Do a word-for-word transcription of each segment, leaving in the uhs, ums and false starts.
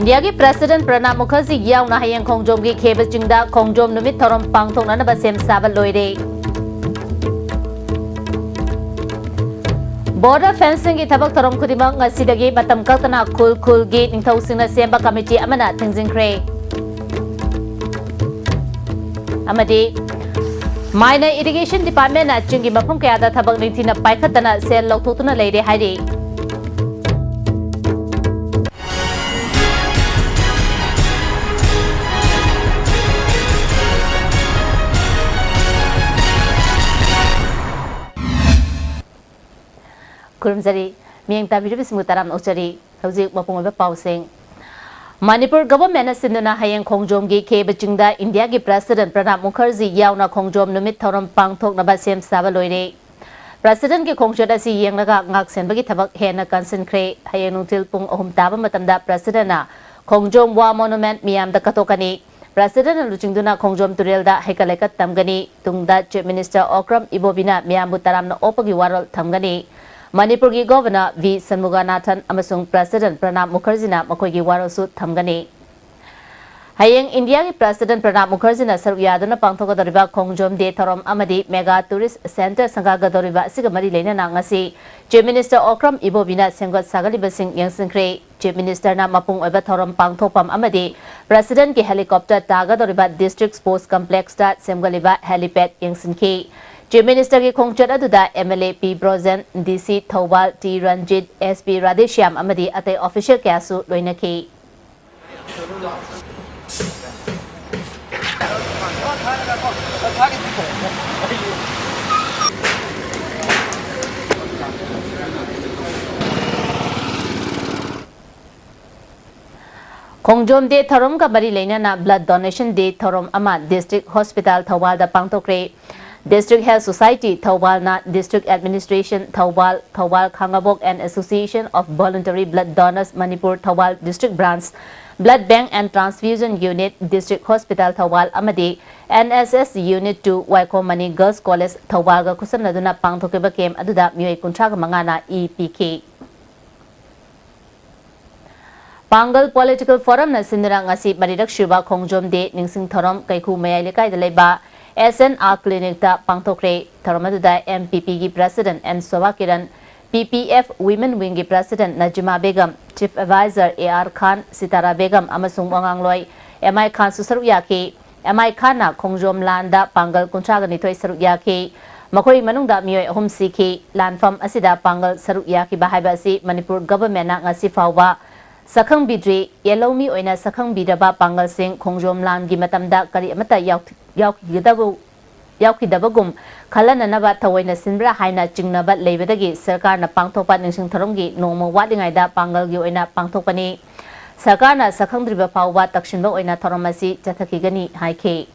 ꯏꯟꯗꯤꯌꯥꯒꯤ ꯄ꯭ꯔꯦꯁꯤꯗꯦꯟꯠ ꯄ꯭ꯔꯅꯥꯕ ꯃꯨꯈꯔꯖꯤ ꯌꯥꯎꯅ ꯍꯌꯦꯡ ꯈꯣꯡꯖꯣꯝꯒꯤ ꯈꯦꯕ ꯆꯤꯡꯗ ꯈꯣꯡꯖꯣꯝ ꯅꯨꯃꯤꯠ ꯊꯧꯔꯝ ꯄꯥꯡꯊꯣꯛꯅꯅꯕ ꯁꯦꯝ ꯁꯥꯕ ꯂꯣꯏꯔꯦ꯫ ꯕꯣꯔꯗꯔ ꯐꯦꯟꯁꯤꯡꯒꯤ ꯊꯕꯛ ꯊꯧꯔꯝ ꯈꯨꯗꯤꯡꯃꯛ ꯉꯁꯤꯗꯒꯤ ꯃꯇꯝ ꯀꯛꯇꯅ ꯈꯨꯜ ꯈꯨꯜꯒꯤ ꯅꯤꯡꯊꯧꯁꯤꯡꯅ ꯁꯦꯝꯕ ꯀꯃꯤꯇꯤ ꯑꯃꯅ ꯊꯤꯡꯖꯤꯟꯈ꯭ꯔꯦ꯫ ꯑꯃꯗꯤ ꯃꯥꯏꯅ ꯏꯔꯤꯒꯦꯁꯟ ꯗꯤꯄꯥꯔꯠꯃꯦꯟꯅ ꯆꯤꯡꯒꯤ ꯃꯐꯝ ꯀꯌꯥꯗ ꯊꯕꯛ ꯅꯤꯡꯊꯤꯅ ꯄꯥꯏꯈꯠꯇꯅ ꯁꯦꯜ ꯂꯧꯊꯣꯛꯇꯨꯅ ꯂꯩꯔꯦ ꯍꯥꯏꯔꯤ꯫ ꯈꯨꯔꯨꯝꯖꯔꯤ꯫ ꯃꯤꯠꯌꯦꯡ ꯇꯥꯕꯤꯔꯤꯕꯁꯤꯡꯕꯨ ꯇꯔꯥꯝꯅ ꯑꯣꯛꯆꯔꯤ꯫ ꯍꯧꯖꯤꯛ ꯃꯄꯨꯡ ꯑꯣꯏꯕ ꯄꯥꯎꯁꯤꯡ꯫ ꯃꯅꯤꯄꯨꯔ ꯒꯚꯔꯟꯃꯦꯟꯠꯅ ꯁꯤꯟꯗꯨꯅ ꯍꯌꯦꯡ ꯈꯣꯡꯖꯣꯝꯒꯤ ꯈꯦꯕ ꯆꯤꯡꯗ ꯏꯟꯗꯤꯌꯥꯒꯤ ꯄ꯭ꯔꯦꯁꯤꯗꯦꯟꯠ ꯄ꯭ꯔꯅꯥꯕ ꯃꯨꯈꯔꯖꯤ ꯌꯥꯎꯅ ꯈꯣꯡꯖꯣꯝ ꯅꯨꯃꯤꯠ ꯊꯧꯔꯝ ꯄꯥꯡꯊꯣꯛꯅꯕ ꯁꯦꯝ ꯁꯥꯕ ꯂꯣꯏꯔꯦ꯫ ꯄ꯭ꯔꯦꯁꯤꯗꯦꯟꯠꯀꯤ ꯈꯣꯡꯆꯠ ꯑꯁꯤ ꯌꯦꯡꯂꯒ ꯉꯥꯛ ꯁꯦꯟꯕꯒꯤ ꯊꯕꯛ ꯍꯦꯟꯅ ꯀꯟꯁꯤꯟꯈ꯭ꯔꯦ꯫ ꯍꯌꯦꯡ ꯅꯨꯡꯊꯤꯜ ꯄꯨꯡ ꯑꯍꯨꯝ ꯇꯥꯕ ꯃꯇꯝꯗ ꯄ꯭ꯔꯦꯁꯤꯗꯦꯟꯠꯅ ꯈꯣꯡꯖꯣꯝ ꯋꯥꯔ ꯃꯣꯅꯨꯃꯦꯟꯠ ꯃꯤꯌꯥꯝꯗ ꯀꯠꯊꯣꯛꯀꯅꯤ꯫ ꯄ꯭ꯔꯦꯁꯤꯗꯦꯟꯠꯅ ꯂꯨꯆꯤꯡꯗꯨꯅ ꯈꯣꯡꯖꯣꯝ ꯇꯨꯔꯦꯜꯗ ꯍꯩꯀꯠ ꯂꯩꯀꯠ ꯇꯝꯒꯅꯤ꯫ ꯇꯨꯡꯗ ꯆꯤꯐ ꯃꯤꯅꯤꯁꯇꯔ ꯑꯣꯀ꯭ꯔꯝ ꯏꯕꯣꯕꯤꯅ ꯃꯤꯌꯥꯝꯕꯨ ꯇꯔꯥꯝꯅ ꯑꯣꯛꯄꯒꯤ ꯋꯥꯔꯣꯜ ꯊꯝꯒꯅꯤ꯫ ꯃꯅꯤꯄꯨꯔꯒꯤ ꯒꯣꯚꯔꯅꯔ ꯚꯤ ꯁꯟꯃꯨꯒꯥꯅꯥꯊꯟ ꯑꯃꯁꯨꯡ ꯄ꯭ꯔꯦꯁꯤꯗꯦꯟꯠ ꯄ꯭ꯔꯅꯥꯕ ꯃꯨꯈꯔꯖꯤꯅ ꯃꯈꯣꯏꯒꯤ ꯋꯥꯔꯣꯜꯁꯨ ꯊꯝꯒꯅꯤ꯫ ꯍꯌꯦꯡ ꯏꯟꯗꯤꯌꯥꯒꯤ ꯄ꯭ꯔꯦꯁꯤꯗꯦꯟꯠ ꯄ꯭ꯔꯅꯥꯕ ꯃꯨꯈꯔꯖꯤꯅ ꯁꯔꯨꯛ ꯌꯥꯗꯨꯅ ꯄꯥꯡꯊꯣꯛꯀꯗꯧꯔꯤꯕ ꯈꯣꯡꯖꯣꯝ ꯗꯦ ꯊꯧꯔꯝ ꯑꯃꯗꯤ ꯃꯦꯒꯥ ꯇꯨꯔꯤꯁ ꯁꯦꯟꯇꯔ ꯁꯪꯒꯥꯒꯗꯧꯔꯤꯕ ꯑꯁꯤꯒ ꯃꯔꯤ ꯂꯩꯅꯅ ꯉꯁꯤ ꯆꯤꯐ ꯃꯤꯅꯤꯁꯇꯔ ꯑꯣꯀ꯭ꯔꯝ ꯏꯕꯣꯕꯤꯅ ꯁꯦꯝꯒꯠ ꯁꯥꯒꯠꯂꯤꯕꯁꯤꯡ ꯌꯦꯡꯁꯤꯟꯈ꯭ꯔꯦ꯫ ꯆꯤꯐ ꯃꯤꯅꯤꯁꯇꯔꯅ ꯃꯄꯨꯡ ꯑꯣꯏꯕ ꯊꯧꯔꯝ ꯄꯥꯡꯊꯣꯛꯐꯝ ꯑꯃꯗꯤ ꯄ꯭ꯔꯦꯁꯤꯗꯦꯟꯠꯀꯤ ꯍꯦꯂꯤꯀꯣꯞꯇꯔ ꯇꯥꯒꯗꯧꯔꯤꯕ ꯗꯤꯁꯇ꯭ꯔꯤꯛ ꯁ꯭ꯄꯣꯔꯠꯁ ꯀꯝꯄ꯭ꯂꯦꯛꯁꯇ ꯁꯦꯝꯒꯠꯂꯤꯕ ꯍꯦꯂꯤꯄꯦꯗ ꯌꯦꯡꯁꯤꯟꯈꯤ꯫ ꯆꯤꯐ ꯃꯤꯅꯤꯁꯇꯔꯒꯤ ꯈꯣꯡꯆꯠ ꯑꯗꯨꯗ ꯑꯦꯝ ꯑꯦꯜ ꯑꯦ ꯄꯤ ꯕ꯭ꯔꯣꯖꯦꯟ, ꯗꯤ ꯁꯤ Thoubal T Ranjit, S P Radheshyam ꯑꯃꯗꯤ ꯑꯇꯩ ꯑꯣꯐꯤꯁꯤꯌꯦꯜ ꯀꯌꯥꯁꯨ ꯂꯣꯏꯅꯈꯤ꯫ ꯈꯣꯡꯖꯣꯝ ꯗꯦ ꯊꯧꯔꯝꯒ ꯃꯔꯤ ꯂꯩꯅꯅ ꯕ꯭ꯂꯗ ꯗꯣꯅꯦꯁꯟ ꯗꯦ ꯊꯧꯔꯝ ꯑꯃ ꯗꯤꯁꯇ꯭ꯔꯤꯛ ꯍꯣꯁꯄꯤꯇꯥꯜ ꯊꯧꯕꯥꯜꯗ ꯄꯥꯡꯊꯣꯛꯈ꯭ꯔꯦ꯫ ꯗꯤꯁꯇ꯭ꯔꯤꯛ ꯍꯦꯜꯊ ꯁꯣꯁꯥꯏꯇꯤ ꯊꯧꯕꯥꯜꯅ district administration Thoubal, Thoubal Khangabok and Association of Voluntary Blood Donors Manipur Thoubal district branch, blood bank and transfusion unit, district hospital Thoubal ꯑꯃꯗꯤ N S S unit two Waikhom Mani girls college ꯊꯧꯕꯥꯜꯒ ꯈꯨꯠꯁꯝꯅꯗꯨꯅ ꯄꯥꯡꯊꯣꯛꯈꯤꯕ camp ꯑꯗꯨꯗ ꯃꯤꯑꯣꯏ ꯀꯨꯟꯊ꯭ꯔꯥꯒ ꯃꯉꯥꯅ ꯏ ꯄꯤꯈꯤ꯫ ꯄꯥꯡꯒꯜ Political Forumꯅ ꯁꯤꯟꯗꯨꯅ ꯉꯁꯤ ꯃꯔꯤꯔꯛ ꯁꯨꯕ ꯈꯣꯡꯖꯣꯝ ꯗꯦ ꯅꯤꯡꯁꯤꯡ ꯊꯧꯔꯝ ꯀꯩꯈꯨ ꯃꯌꯥꯏ ꯂꯩꯀꯥꯏꯗ ꯂꯩꯕ S N R Clinicꯇ ꯄꯥꯡꯊꯣꯛꯈ꯭ꯔꯦ꯫ ꯊꯧꯔꯝ ꯑꯗꯨꯗ M P Pꯒꯤ President N Sobha Kiran, P P F Women Wingꯒꯤ President ꯅꯖꯤꯃꯥ Begum, Chief Advisor A R ꯈꯥꯟ, ꯁꯤꯇꯥꯔꯥ ꯕꯦꯒꯝ ꯑꯃꯁꯨꯡ ꯋꯥꯉꯥꯡꯂꯣꯏ M I ꯈꯥꯟꯁꯨ ꯁꯔꯨꯛ ꯌꯥꯈꯤ꯫ M I ꯈꯥꯟꯅ ꯈꯣꯡꯖꯣꯝ ꯂꯥꯟꯗ ꯄꯥꯡꯒꯜ ꯀꯨꯟꯊ꯭ꯔꯥꯒ ꯅꯤꯊꯣꯏ ꯁꯔꯨꯛ ꯌꯥꯈꯤ꯫ ꯃꯈꯣꯏ ꯃꯅꯨꯡꯗ ꯃꯤꯑꯣꯏ ꯑꯍꯨꯝ ꯁꯤꯈꯤ꯫ ꯂꯥꯟꯐꯝ ꯑꯁꯤꯗ ꯄꯥꯡꯒꯜ ꯁꯔꯨꯛ ꯌꯥꯈꯤꯕ ꯍꯥꯏꯕ ꯑꯁꯤ ꯃꯅꯤꯄꯨꯔ Governmentꯅ ꯉꯁꯤ ꯐꯥꯎꯕ ꯁꯛꯈꯪꯕꯤꯗ꯭ꯔꯤ꯫ ꯌꯦꯜꯍꯧꯃꯤ ꯑꯣꯏꯅ ꯁꯛꯈꯪꯕꯤꯔꯕ ꯄꯥꯡꯒꯜꯁꯤꯡ ꯈꯣꯡꯖꯣꯝ ꯂꯥꯟꯒꯤ ꯃꯇꯝꯗ ꯀꯔꯤ ꯑꯃꯠꯇ ꯌꯥꯎ-, ꯌꯥꯎꯈꯤꯒꯗꯕ, ꯌꯥꯎꯈꯤꯗꯕꯒꯨꯝ ꯈꯜꯍꯟꯅꯅꯕ ꯊꯑꯣꯏꯅ ꯁꯤꯟꯕ꯭ꯔꯥ ꯍꯥꯏꯅ ꯆꯤꯡꯅꯕ ꯂꯩꯕꯗꯒꯤ ꯁꯔꯀꯥꯔꯅ ꯄꯥꯡꯊꯣꯛꯄ ꯅꯤꯡꯁꯤꯡ ꯊꯧꯔꯝꯒꯤ ꯅꯣꯡꯃ ꯋꯥꯠꯂꯤꯉꯩꯗ ꯄꯥꯡꯒꯜꯒꯤ ꯑꯣꯏꯅ ꯄꯥꯡꯊꯣꯛꯄꯅꯤ꯫ ꯁꯔꯀꯥꯔꯅ ꯁꯛꯈꯪꯗ꯭ꯔꯤꯕ ꯐꯥꯎꯕ ꯇꯛꯁꯤꯟꯕ ꯑꯣꯏꯅ ꯊꯧꯔꯝ ꯑꯁꯤ ꯆꯠꯊꯈꯤꯒꯅꯤ ꯍꯥꯏꯈꯤ꯫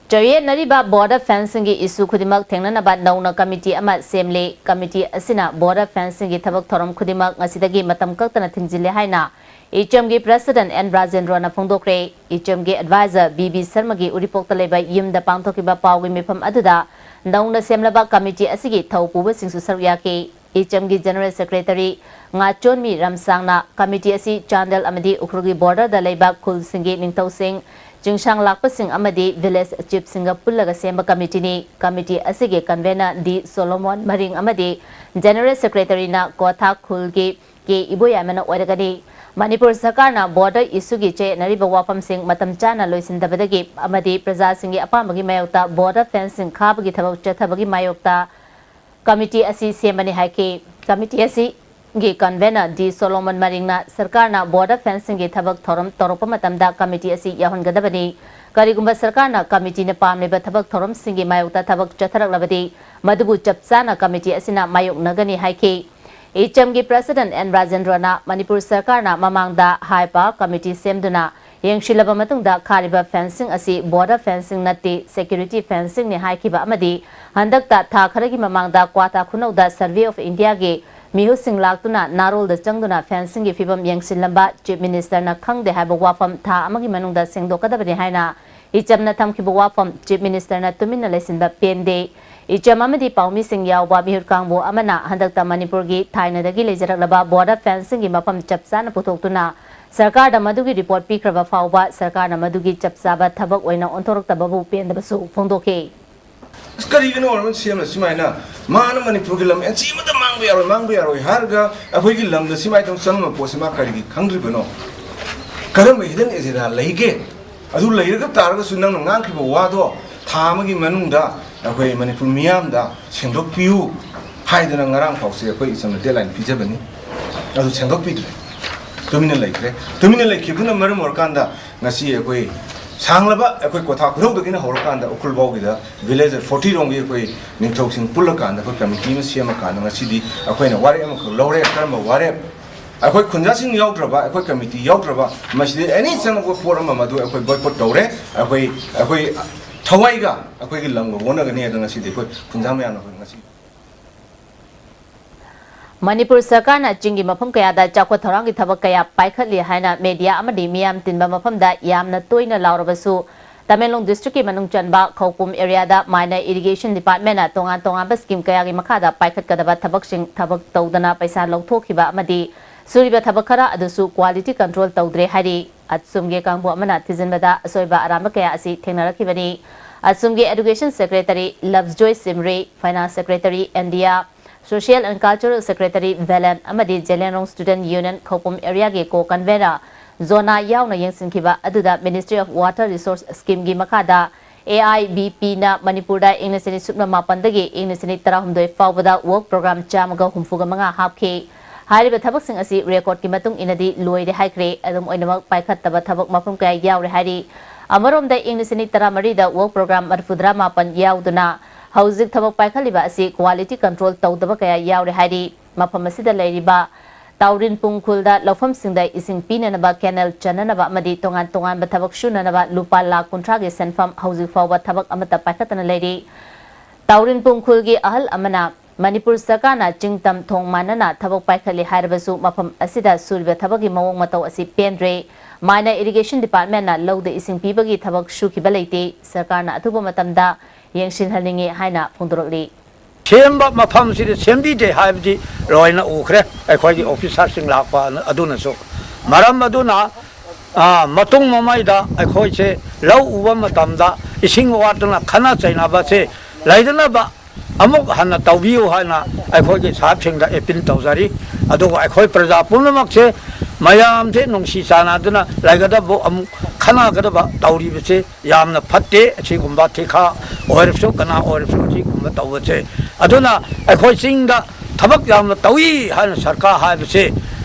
ꯆꯌꯦꯠꯅꯔꯤꯕ border fenceꯁꯤꯡꯒꯤ issue ꯈꯨꯗꯤꯡꯃꯛ ꯊꯦꯡꯅꯅꯕ ꯅꯧꯅ committee ꯑꯃ ꯁꯦꯝꯂꯦ꯫ Committee ꯑꯁꯤꯅ border fenceꯁꯤꯡꯒꯤ ꯊꯕꯛ ꯊꯧꯔꯝ ꯈꯨꯗꯤꯡꯃꯛ ꯉꯁꯤꯗꯒꯤ ꯃꯇꯝ ꯀꯛꯇꯅ ꯊꯤꯡꯖꯤꯜꯂꯦ ꯍꯥꯏꯅ ꯏꯆꯝꯒꯤ President N ꯔꯥꯖꯦꯟꯗ꯭ꯔꯣꯅ ꯐꯣꯡꯗꯣꯛꯈ꯭ꯔꯦ꯫ ꯏꯆꯝꯒꯤ advisor B B ꯁꯔꯃꯒꯤ ꯎꯔꯤꯄꯣꯛꯇ ꯂꯩꯕ ꯌꯨꯝꯗ ꯄꯥꯡꯊꯣꯛꯈꯤꯕ ꯄꯥꯎꯒꯤ ꯃꯤꯐꯝ ꯑꯗꯨꯗ ꯅꯧꯅ ꯁꯦꯝꯂꯕ committee ꯑꯁꯤꯒꯤ ꯊꯧ ꯄꯨꯕꯁꯤꯡꯁꯨ ꯁꯔꯨꯛ ꯌꯥꯈꯤ꯫ ꯏꯆꯝꯒꯤ General Secretary ꯉꯥꯆꯣꯟꯃꯤ ꯔꯝꯁꯥꯡꯅ committee ꯑꯁꯤ ꯆꯥꯟꯗꯦꯜ ꯑꯃꯗꯤ ꯎꯈ꯭ꯔꯨꯜꯒꯤ borderꯗ ꯂꯩꯕ ꯈꯨꯜꯁꯤꯡꯒꯤ ꯅꯤꯡꯊꯧꯁꯤꯡ, ꯆꯤꯡꯁꯥꯡ ꯂꯥꯛꯄꯁꯤꯡ ꯑꯃꯗꯤ village chiefꯁꯤꯡꯒ ꯄꯨꯜꯂꯒ ꯁꯦꯝꯕ committeeꯅꯤ꯫ Committee ꯑꯁꯤꯒꯤ convener D ꯁꯣꯂꯣꯃꯣꯟ ꯃꯔꯤꯡ ꯑꯃꯗꯤ General Secretaryꯅ ꯀ꯭ꯋꯥꯊꯥ ꯈꯨꯜꯒꯤ ꯀꯦ ꯏꯕꯣꯌꯥꯏꯃꯅ ꯑꯣꯏꯔꯒꯅꯤ꯫ ꯃꯅꯤꯄꯨꯔ ꯁꯔꯀꯥꯔꯅ border issueꯒꯤ ꯆꯌꯦꯠꯅꯔꯤꯕ ꯋꯥꯐꯝꯁꯤꯡ ꯃꯇꯝ ꯆꯥꯅ ꯂꯣꯏꯁꯤꯟꯗꯕꯗꯒꯤ ꯑꯃꯗꯤ ꯄ꯭ꯔꯖꯥꯁꯤꯡꯒꯤ ꯑꯄꯥꯝꯕꯒꯤ ꯃꯥꯌꯣꯛꯇ border fenceꯁꯤꯡ ꯈꯥꯕꯒꯤ ꯊꯕꯛ ꯆꯠꯊꯕꯒꯤ ꯃꯥꯌꯣꯛꯇ committee ꯑꯁꯤ ꯁꯦꯝꯕꯅꯤ ꯍꯥꯏꯈꯤ꯫ Committee ꯑꯁꯤꯒꯤ convener D ꯁꯣꯂꯣꯃꯟ ꯃꯔꯤꯡꯅ ꯁꯔꯀꯥꯔꯅ border fenceꯁꯤꯡꯒꯤ ꯊꯕꯛ ꯊꯧꯔꯝ ꯇꯧꯔꯛꯄ ꯃꯇꯝꯗ committee ꯑꯁꯤ ꯌꯥꯎꯍꯟꯒꯗꯕꯅꯤ꯫ ꯀꯔꯤꯒꯨꯝꯕ ꯁꯔꯀꯥꯔꯅ committeeꯅ ꯄꯥꯝꯂꯤꯕ ꯊꯕꯛ ꯊꯧꯔꯝꯁꯤꯡꯒꯤ ꯃꯥꯌꯣꯛꯇ ꯊꯕꯛ ꯆꯠꯊꯔꯛꯂꯕꯗꯤ ꯃꯗꯨꯕꯨ ꯆꯞ ꯆꯥꯅ committee ꯑꯁꯤꯅ ꯃꯥꯌꯣꯛꯅꯒꯅꯤ ꯍꯥꯏꯈꯤ꯫ ꯏꯆꯝꯒꯤ President N ꯔꯥꯖꯦꯟꯗ꯭ꯔꯣꯅ ꯃꯅꯤꯄꯨꯔ ꯁꯔꯀꯥꯔꯅ ꯃꯃꯥꯡꯗ high power committee ꯁꯦꯝꯗꯨꯅ ꯌꯦꯡꯁꯤꯜꯂꯕ ꯃꯇꯨꯡꯗ ꯈꯥꯔꯤꯕ fenceꯁꯤꯡ ꯑꯁꯤ border fenceꯁꯤꯡ ꯅꯠꯇꯦ, security fenceꯁꯤꯡꯅꯤ ꯍꯥꯏꯈꯤꯕ ꯑꯃꯗꯤ ꯍꯟꯗꯛꯇ ꯊꯥ ꯈꯔꯒꯤ ꯃꯃꯥꯡꯗ ꯀ꯭ꯋꯥꯊꯥ ꯈꯨꯅꯧꯗ Survey of Indiaꯒꯤ ꯃꯤꯍꯨꯠꯁꯤꯡ ꯂꯥꯛꯇꯨꯅ ꯅꯥꯔꯣꯜꯗ ꯆꯪꯗꯨꯅ fenceꯁꯤꯡꯒꯤ ꯐꯤꯕꯝ ꯌꯦꯡꯁꯤꯜꯂꯝꯕ Chief Ministerꯅ ꯈꯪꯗꯦ ꯍꯥꯏꯕ ꯋꯥꯐꯝ ꯊꯥ ꯑꯃꯒꯤ ꯃꯅꯨꯡꯗ ꯁꯦꯡꯗꯣꯛꯀꯗꯕꯅꯤ ꯍꯥꯏꯅ ꯏꯆꯝꯅ ꯊꯝꯈꯤꯕ ꯋꯥꯐꯝ ꯆꯤꯐ ꯃꯤꯅꯤꯁꯇꯔꯅ ꯇꯨꯃꯤꯟꯅ ꯂꯩꯁꯤꯟꯕ ꯄꯦꯟꯗꯦ꯫ ꯏꯆꯝ ꯑꯃꯗꯤ ꯄꯥꯎꯃꯤꯁꯤꯡ ꯌꯥꯎꯕ ꯃꯤꯍꯨꯠ ꯀꯥꯡꯕꯨ ꯑꯃꯅ ꯍꯟꯗꯛꯇ ꯃꯅꯤꯄꯨꯔꯒꯤ ꯊꯥꯏꯅꯗꯒꯤ ꯂꯩꯖꯔꯛꯂꯕ ꯕꯣꯔꯗꯔ ꯐꯦꯟꯁꯤꯡꯒꯤ ꯃꯐꯝ ꯆꯞ ꯆꯥꯅ ꯄꯨꯊꯣꯛꯇꯨꯅ ꯁꯔꯀꯥꯔꯗ ꯃꯗꯨꯒꯤ ꯔꯤꯄꯣꯔꯠ ꯄꯤꯈ꯭ꯔꯕ ꯐꯥꯎꯕ ꯁꯔꯀꯥꯔꯅ ꯃꯗꯨꯒꯤ ꯆꯞ ꯆꯥꯕ ꯊꯕꯛ ꯑꯣꯏꯅ ꯑꯣꯟꯊꯣꯔꯛꯇꯕꯕꯨ ꯄꯦꯟꯗꯕꯁꯨ ꯐꯣꯡꯗꯣꯛꯈꯤ꯫ ꯑꯁ, ꯀꯔꯤꯒꯤꯅꯣ ꯑꯣꯏꯔꯕ ꯁꯤ ꯑꯦꯝꯅ ꯁꯨꯃꯥꯏꯅ ꯃꯥꯅ ꯃꯅꯤꯄꯨꯔꯒꯤ ꯂꯝ ꯑꯦꯟꯁꯤ ꯑꯃꯠꯇ ꯃꯥꯡꯕ ꯌꯥꯔꯣꯏ, ꯃꯥꯡꯕ ꯌꯥꯔꯣꯏ ꯍꯥꯏꯔꯒ ꯑꯩꯈꯣꯏꯒꯤ ꯂꯝꯗ ꯁꯤꯃꯥꯏꯗꯪ ꯆꯪꯉꯝꯕ ꯄꯣꯠꯁꯤ ꯃꯥ ꯀꯔꯤꯒꯤ ꯈꯪꯗ꯭ꯔꯤꯕꯅꯣ? ꯀꯔꯝꯕ ꯍꯤꯗꯟ ꯑꯦꯖꯦꯟꯗꯥ ꯂꯩꯒꯦ? ꯑꯗꯨ ꯂꯩꯔꯒ ꯇꯥꯔꯒꯁꯨ ꯅꯪꯅ ꯉꯥꯡꯈꯤꯕ ꯋꯥꯗꯣ ꯊꯥ ꯑꯃꯒꯤ ꯃꯅꯨꯡꯗ ꯑꯩꯈꯣꯏ ꯃꯅꯤꯄꯨꯔ ꯃꯤꯌꯥꯝꯗ ꯁꯦꯡꯗꯣꯛꯄꯤꯌꯨ ꯍꯥꯏꯗꯅ ꯉꯔꯥꯡ ꯐꯥꯎꯁꯦ ꯑꯩꯈꯣꯏ ꯏꯆꯝꯅ ꯗꯦꯠꯂꯥꯏꯟ ꯄꯤꯖꯕꯅꯤ꯫ ꯑꯗꯨ ꯁꯦꯡꯗꯣꯛꯄꯤꯗ꯭ꯔꯦ, ꯇꯨꯃꯤꯟꯅ ꯂꯩꯈ꯭ꯔꯦ꯫ ꯇꯨꯃꯤꯟꯅ ꯂꯩꯈꯤꯕꯗꯨꯅ ꯃꯔꯝ ꯑꯣꯏꯔꯀꯥꯟꯗ ꯉꯁꯤ ꯑꯩꯈꯣꯏ ꯁꯥꯡꯂꯕ ꯑꯩꯈꯣꯏ ꯀ꯭ꯋꯥꯊꯥ ꯈꯨꯔꯧꯗꯒꯤꯅ ꯍꯧꯔꯀꯥꯟꯗ ꯎꯈ꯭ꯔꯨꯜ ꯐꯥꯎꯒꯤꯗ ꯚꯤꯂꯦꯖ ꯐꯣꯔꯇꯤ ꯔꯣꯝꯒꯤ ꯑꯩꯈꯣꯏ ꯅꯤꯡꯊꯧꯁꯤꯡ ꯄꯨꯜꯂꯀꯥꯟꯗ ꯑꯩꯈꯣꯏ ꯀꯃꯤꯇꯤ ꯑꯃ ꯁꯦꯝꯃꯀꯥꯟꯗ ꯉꯁꯤꯗꯤ ꯑꯩꯈꯣꯏꯅ ꯋꯥꯔꯦꯞ ꯑꯃꯈꯛ ꯂꯧꯔꯦ꯫ ꯀꯔꯝꯕ ꯋꯥꯔꯦꯞ? ꯑꯩꯈꯣꯏ ꯈꯨꯟꯖꯥꯁꯤꯡ ꯌꯥꯎꯗ꯭ꯔꯕ, ꯑꯩꯈꯣꯏ ꯀꯃꯤꯇꯤ ꯌꯥꯎꯗ꯭ꯔꯕ, ꯃꯁꯤꯗ ꯑꯦꯅꯤ ꯆꯪꯉꯛꯄ ꯄꯣꯠ ꯑꯃ ꯃꯗꯨ ꯑꯩꯈꯣꯏ ꯕꯣꯏꯀꯣꯠ ꯇꯧꯔꯦ꯫ ꯑꯩꯈꯣꯏ ꯑꯩꯈꯣꯏ ꯊꯋꯥꯏꯒ ꯑꯩꯈꯣꯏꯒꯤ ꯂꯝꯒ ꯑꯣꯟꯅꯒꯅꯤ꯫ ꯑꯗꯣ ꯉꯁꯤꯗꯤ ꯑꯩꯈꯣꯏ ꯈꯨꯟꯖꯥ ꯃꯌꯥꯝꯅ ꯑꯩꯈꯣꯏ ꯉꯁꯤ ꯃꯅꯤꯄꯨꯔ ꯁꯔꯀꯥꯔꯅ ꯆꯤꯡꯒꯤ ꯃꯐꯝ ꯀꯌꯥꯗ ꯆꯥꯎꯈꯠ ꯊꯧꯔꯥꯡꯒꯤ ꯊꯕꯛ ꯀꯌꯥ ꯄꯥꯏꯈꯠꯂꯤ ꯍꯥꯏꯅ ꯃꯦꯗꯤꯌꯥ ꯑꯃꯗꯤ ꯃꯤꯌꯥꯝ ꯇꯤꯟꯕ ꯃꯐꯝꯗ ꯌꯥꯝꯅ ꯇꯣꯏꯅ ꯂꯥꯎꯔꯕꯁꯨ, ꯇꯃꯦꯡꯂꯣꯡ ꯗꯤꯁꯇ꯭ꯔꯤꯛꯀꯤ ꯃꯅꯨꯡ ꯆꯟꯕ ꯈꯧꯄꯨꯝ ꯑꯦꯔꯤꯌꯥꯗ ꯃꯥꯏꯅ ꯏꯔꯤꯒꯦꯁꯟ ꯗꯤꯄꯥꯔꯠꯃꯦꯟꯅ ꯇꯣꯉꯥꯟ ꯇꯣꯉꯥꯟꯕ ꯁ꯭ꯀꯤꯝ ꯀꯌꯥꯒꯤ ꯃꯈꯥꯗ ꯄꯥꯏꯈꯠꯀꯗꯕ ꯊꯕꯛꯁꯤꯡ ꯊꯕꯛ ꯇꯧꯗꯅ ꯄꯩꯁꯥ ꯂꯧꯊꯣꯛꯈꯤꯕ ꯑꯃꯗꯤ ꯁꯨꯔꯤꯕ ꯊꯕꯛ ꯈꯔ ꯑꯗꯨꯁꯨ ꯀ꯭ꯋꯥꯂꯤꯇꯤ ꯀꯟꯇ꯭ꯔꯣꯜ ꯇꯧꯗ꯭ꯔꯦ ꯍꯥꯏꯔꯤ꯫ ꯑꯆꯨꯝꯒꯦ ꯀꯥꯡꯕꯨ ꯑꯃꯅ ꯊꯤꯖꯤꯟꯕꯗ ꯑꯁꯣꯏꯕ ꯑꯔꯥꯟꯕ ꯀꯌꯥ ꯑꯁꯤ ꯊꯦꯡꯅꯔꯛꯈꯤꯕꯅꯤ꯫ ꯑꯆꯨꯝꯒꯦ education secretary Labjoi Simri, finance secretary Endiya, social and cultural secretary Velen ꯑꯃꯗꯤ ꯖꯦꯂꯦꯟꯔꯣꯡ ꯁ꯭ꯇꯨꯗꯦꯟꯠ ꯌꯨꯅꯤꯌꯟ ꯈꯧꯄꯨꯝ ꯑꯦꯔꯤꯌꯥꯒꯤ ꯀꯣ ꯀꯟꯚꯦꯅꯔ ꯖꯣꯅꯥ ꯌꯥꯎꯅ ꯌꯦꯡꯁꯤꯟꯈꯤꯕ ꯑꯗꯨꯗ ꯃꯤꯅꯤꯁꯇ꯭ꯔꯤ ꯑꯣꯐ ꯋꯥꯇꯔ ꯔꯤꯁꯣꯔꯁ ꯁ꯭ꯀꯤꯝꯒꯤ ꯃꯈꯥꯗ ꯑꯦ ꯑꯥꯏ ꯕꯤ ꯄꯤꯅ ꯃꯅꯤꯄꯨꯔꯗ ꯏꯪ ꯂꯤꯁꯤꯡ ꯑꯅꯤ ꯁꯨꯞꯅ ꯃꯥꯄꯟꯗꯒꯤ ꯏꯪ ꯂꯤꯁꯤꯡ ꯑꯅꯤ ꯇꯔꯥꯍꯨꯝꯗꯣꯏ ꯐꯥꯎꯕꯗ ꯋꯔꯛ ꯄ꯭ꯔꯣꯒ꯭ꯔꯥꯝ ꯆꯥꯝꯃꯒ ꯍꯨꯝꯐꯨꯒ ꯃꯉꯥ ꯍꯥꯞꯈꯤ꯫ ꯍꯥꯏꯔꯤꯕ ꯊꯕꯛꯁꯤꯡ ꯑꯁꯤ ꯔꯦꯀꯣꯔꯗꯀꯤ ꯃꯇꯨꯡ ꯏꯟꯅꯗꯤ ꯂꯣꯏꯔꯦ ꯍꯥꯏꯈ꯭ꯔꯦ꯫ ꯑꯗꯨꯝ ꯑꯣꯏꯅꯃꯛ ꯄꯥꯏꯈꯠꯇꯕ ꯊꯕꯛ ꯃꯐꯝ ꯀꯌꯥ ꯌꯥꯎꯔꯦ ꯍꯥꯏꯔꯤ꯫ ꯑꯃꯔꯣꯝꯗ ꯏꯪ ꯂꯤꯁꯤꯡ ꯑꯅꯤ ꯇꯔꯥꯃꯔꯤꯗ ꯋꯔꯛ ꯄ꯭ꯔꯣꯒ꯭ꯔꯥꯝ ꯃꯔꯤꯐꯨꯇꯔꯥ ꯃꯥꯄꯟ ꯌꯥꯎꯗꯨꯅ ꯍꯧꯖꯤꯛ ꯊꯕꯛ ꯄꯥꯏꯈꯠꯂꯤꯕ ꯑꯁꯤ ꯀ꯭ꯋꯥꯂꯤꯇꯤ ꯀꯟꯇ꯭ꯔꯣꯜ ꯇꯧꯗꯕ ꯀꯌꯥ ꯌꯥꯎꯔꯦ ꯍꯥꯏꯔꯤ꯫ ꯃꯐꯝ ꯑꯁꯤꯗ ꯂꯩꯔꯤꯕ ꯇꯥꯎꯔꯤꯟꯄꯨꯡ ꯈꯨꯜꯗ ꯂꯧꯐꯝꯁꯤꯡꯗ ꯏꯁꯤꯡ ꯄꯤꯅꯅꯕ ꯀꯦꯅꯦꯜ ꯆꯟꯅꯅꯕ ꯑꯃꯗꯤ ꯇꯣꯉꯥꯟ ꯇꯣꯉꯥꯟꯕ ꯊꯕꯛ ꯁꯨꯅꯅꯕ ꯂꯨꯄꯥ ꯂꯥꯈ ꯀꯨꯟꯊ꯭ꯔꯥꯒꯤ ꯁꯦꯟꯐꯝ ꯍꯧꯖꯤꯛ ꯐꯥꯎꯕ ꯊꯕꯛ ꯑꯃꯠꯇ ꯄꯥꯏꯈꯠꯇꯅ ꯂꯩꯔꯤ꯫ ꯇꯥꯎꯔꯤꯟꯄꯨꯡ ꯈꯨꯜꯒꯤ ꯑꯍꯜ ꯑꯃꯅ ꯃꯅꯤꯄꯨꯔ ꯁꯔꯀꯥꯔꯅ ꯆꯤꯡ ꯇꯝ ꯊꯣꯡ ꯃꯥꯟꯅꯅ ꯊꯕꯛ ꯄꯥꯏꯈꯠꯂꯤ ꯍꯥꯏꯔꯕꯁꯨ ꯃꯐꯝ ꯑꯁꯤꯗ ꯁꯨꯔꯤꯕ ꯊꯕꯛꯀꯤ ꯃꯑꯣꯡ ꯃꯇꯧ ꯑꯁꯤ ꯄꯦꯟꯗ꯭ꯔꯦ꯫ ꯃꯥꯏꯅ ꯏꯔꯤꯒꯦꯁꯟ ꯗꯤꯄꯥꯔꯠꯃꯦꯟꯅ ꯂꯧꯗ ꯏꯁꯤꯡ ꯄꯤꯕꯒꯤ ꯊꯕꯛ ꯁꯨꯈꯤꯕ ꯂꯩꯇꯦ꯫ ꯁꯔꯀꯥꯔꯅ ꯑꯊꯨꯕ ꯃꯇꯝꯗ ꯌꯦꯡꯁꯤꯟꯍꯟꯅꯤꯡꯏ ꯍꯥꯏꯅ ꯐꯣꯡꯗꯣꯔꯛꯂꯤ꯫ ꯁꯦꯝꯕ ꯃꯐꯝꯁꯤꯗ ꯁꯦꯝꯕꯤꯗꯦ ꯍꯥꯏꯕꯗꯤ ꯂꯣꯏꯅ ꯎꯈ꯭ꯔꯦ ꯑꯩꯈꯣꯏꯒꯤ ꯑꯣꯐꯤꯁꯥꯔꯁꯤꯡ ꯂꯥꯛꯄ ꯑꯗꯨꯅꯁꯨ꯫ ꯃꯔꯝ ꯑꯗꯨꯅ, ꯑ, ꯃꯇꯨꯡ ꯃꯃꯩꯗ ꯑꯩꯈꯣꯏꯁꯦ ꯂꯧ ꯎꯕ ꯃꯇꯝꯗ ꯏꯁꯤꯡ ꯋꯥꯠꯇꯨꯅ ꯈꯠꯅ ꯆꯩꯅꯕꯁꯦ ꯂꯩꯗꯅꯕ ꯑꯃꯨꯛ ꯍꯟꯅ ꯇꯧꯕꯤꯌꯨ ꯍꯥꯏꯅ ꯑꯩꯈꯣꯏꯒꯤ ꯁꯥꯍꯦꯕꯁꯤꯡꯗ ꯑꯦꯄꯤꯜ ꯇꯧꯖꯔꯤ꯫ ꯑꯗꯨꯒ ꯑꯩꯈꯣꯏ ꯄ꯭ꯔꯖꯥ ꯄꯨꯝꯅꯃꯛꯁꯦ ꯃꯌꯥꯝꯁꯦ ꯅꯨꯡꯁꯤ ꯆꯥꯟꯅꯗꯨꯅ ꯂꯩꯒꯗꯕ, ꯑꯃꯨꯛ ꯈꯠꯅꯒꯗꯕ ꯇꯧꯔꯤꯕꯁꯦ ꯌꯥꯝꯅ ꯐꯠꯇꯦ꯫ ꯑꯁꯤꯒꯨꯝꯕ ꯊꯤꯀꯥ ꯑꯣꯏꯔꯁꯨ ꯀꯅꯥ ꯑꯣꯏꯔꯁꯨ ꯑꯁꯤꯒꯨꯝꯕ ꯇꯧꯕꯁꯦ꯫ ꯑꯗꯨꯅ ꯑꯩꯈꯣꯏ ꯆꯤꯡꯗ ꯊꯕꯛ ꯌꯥꯝꯅ ꯇꯧꯏ ꯍꯥꯏꯅ ꯁꯔꯀꯥꯔ ꯍꯥꯏꯕꯁꯦ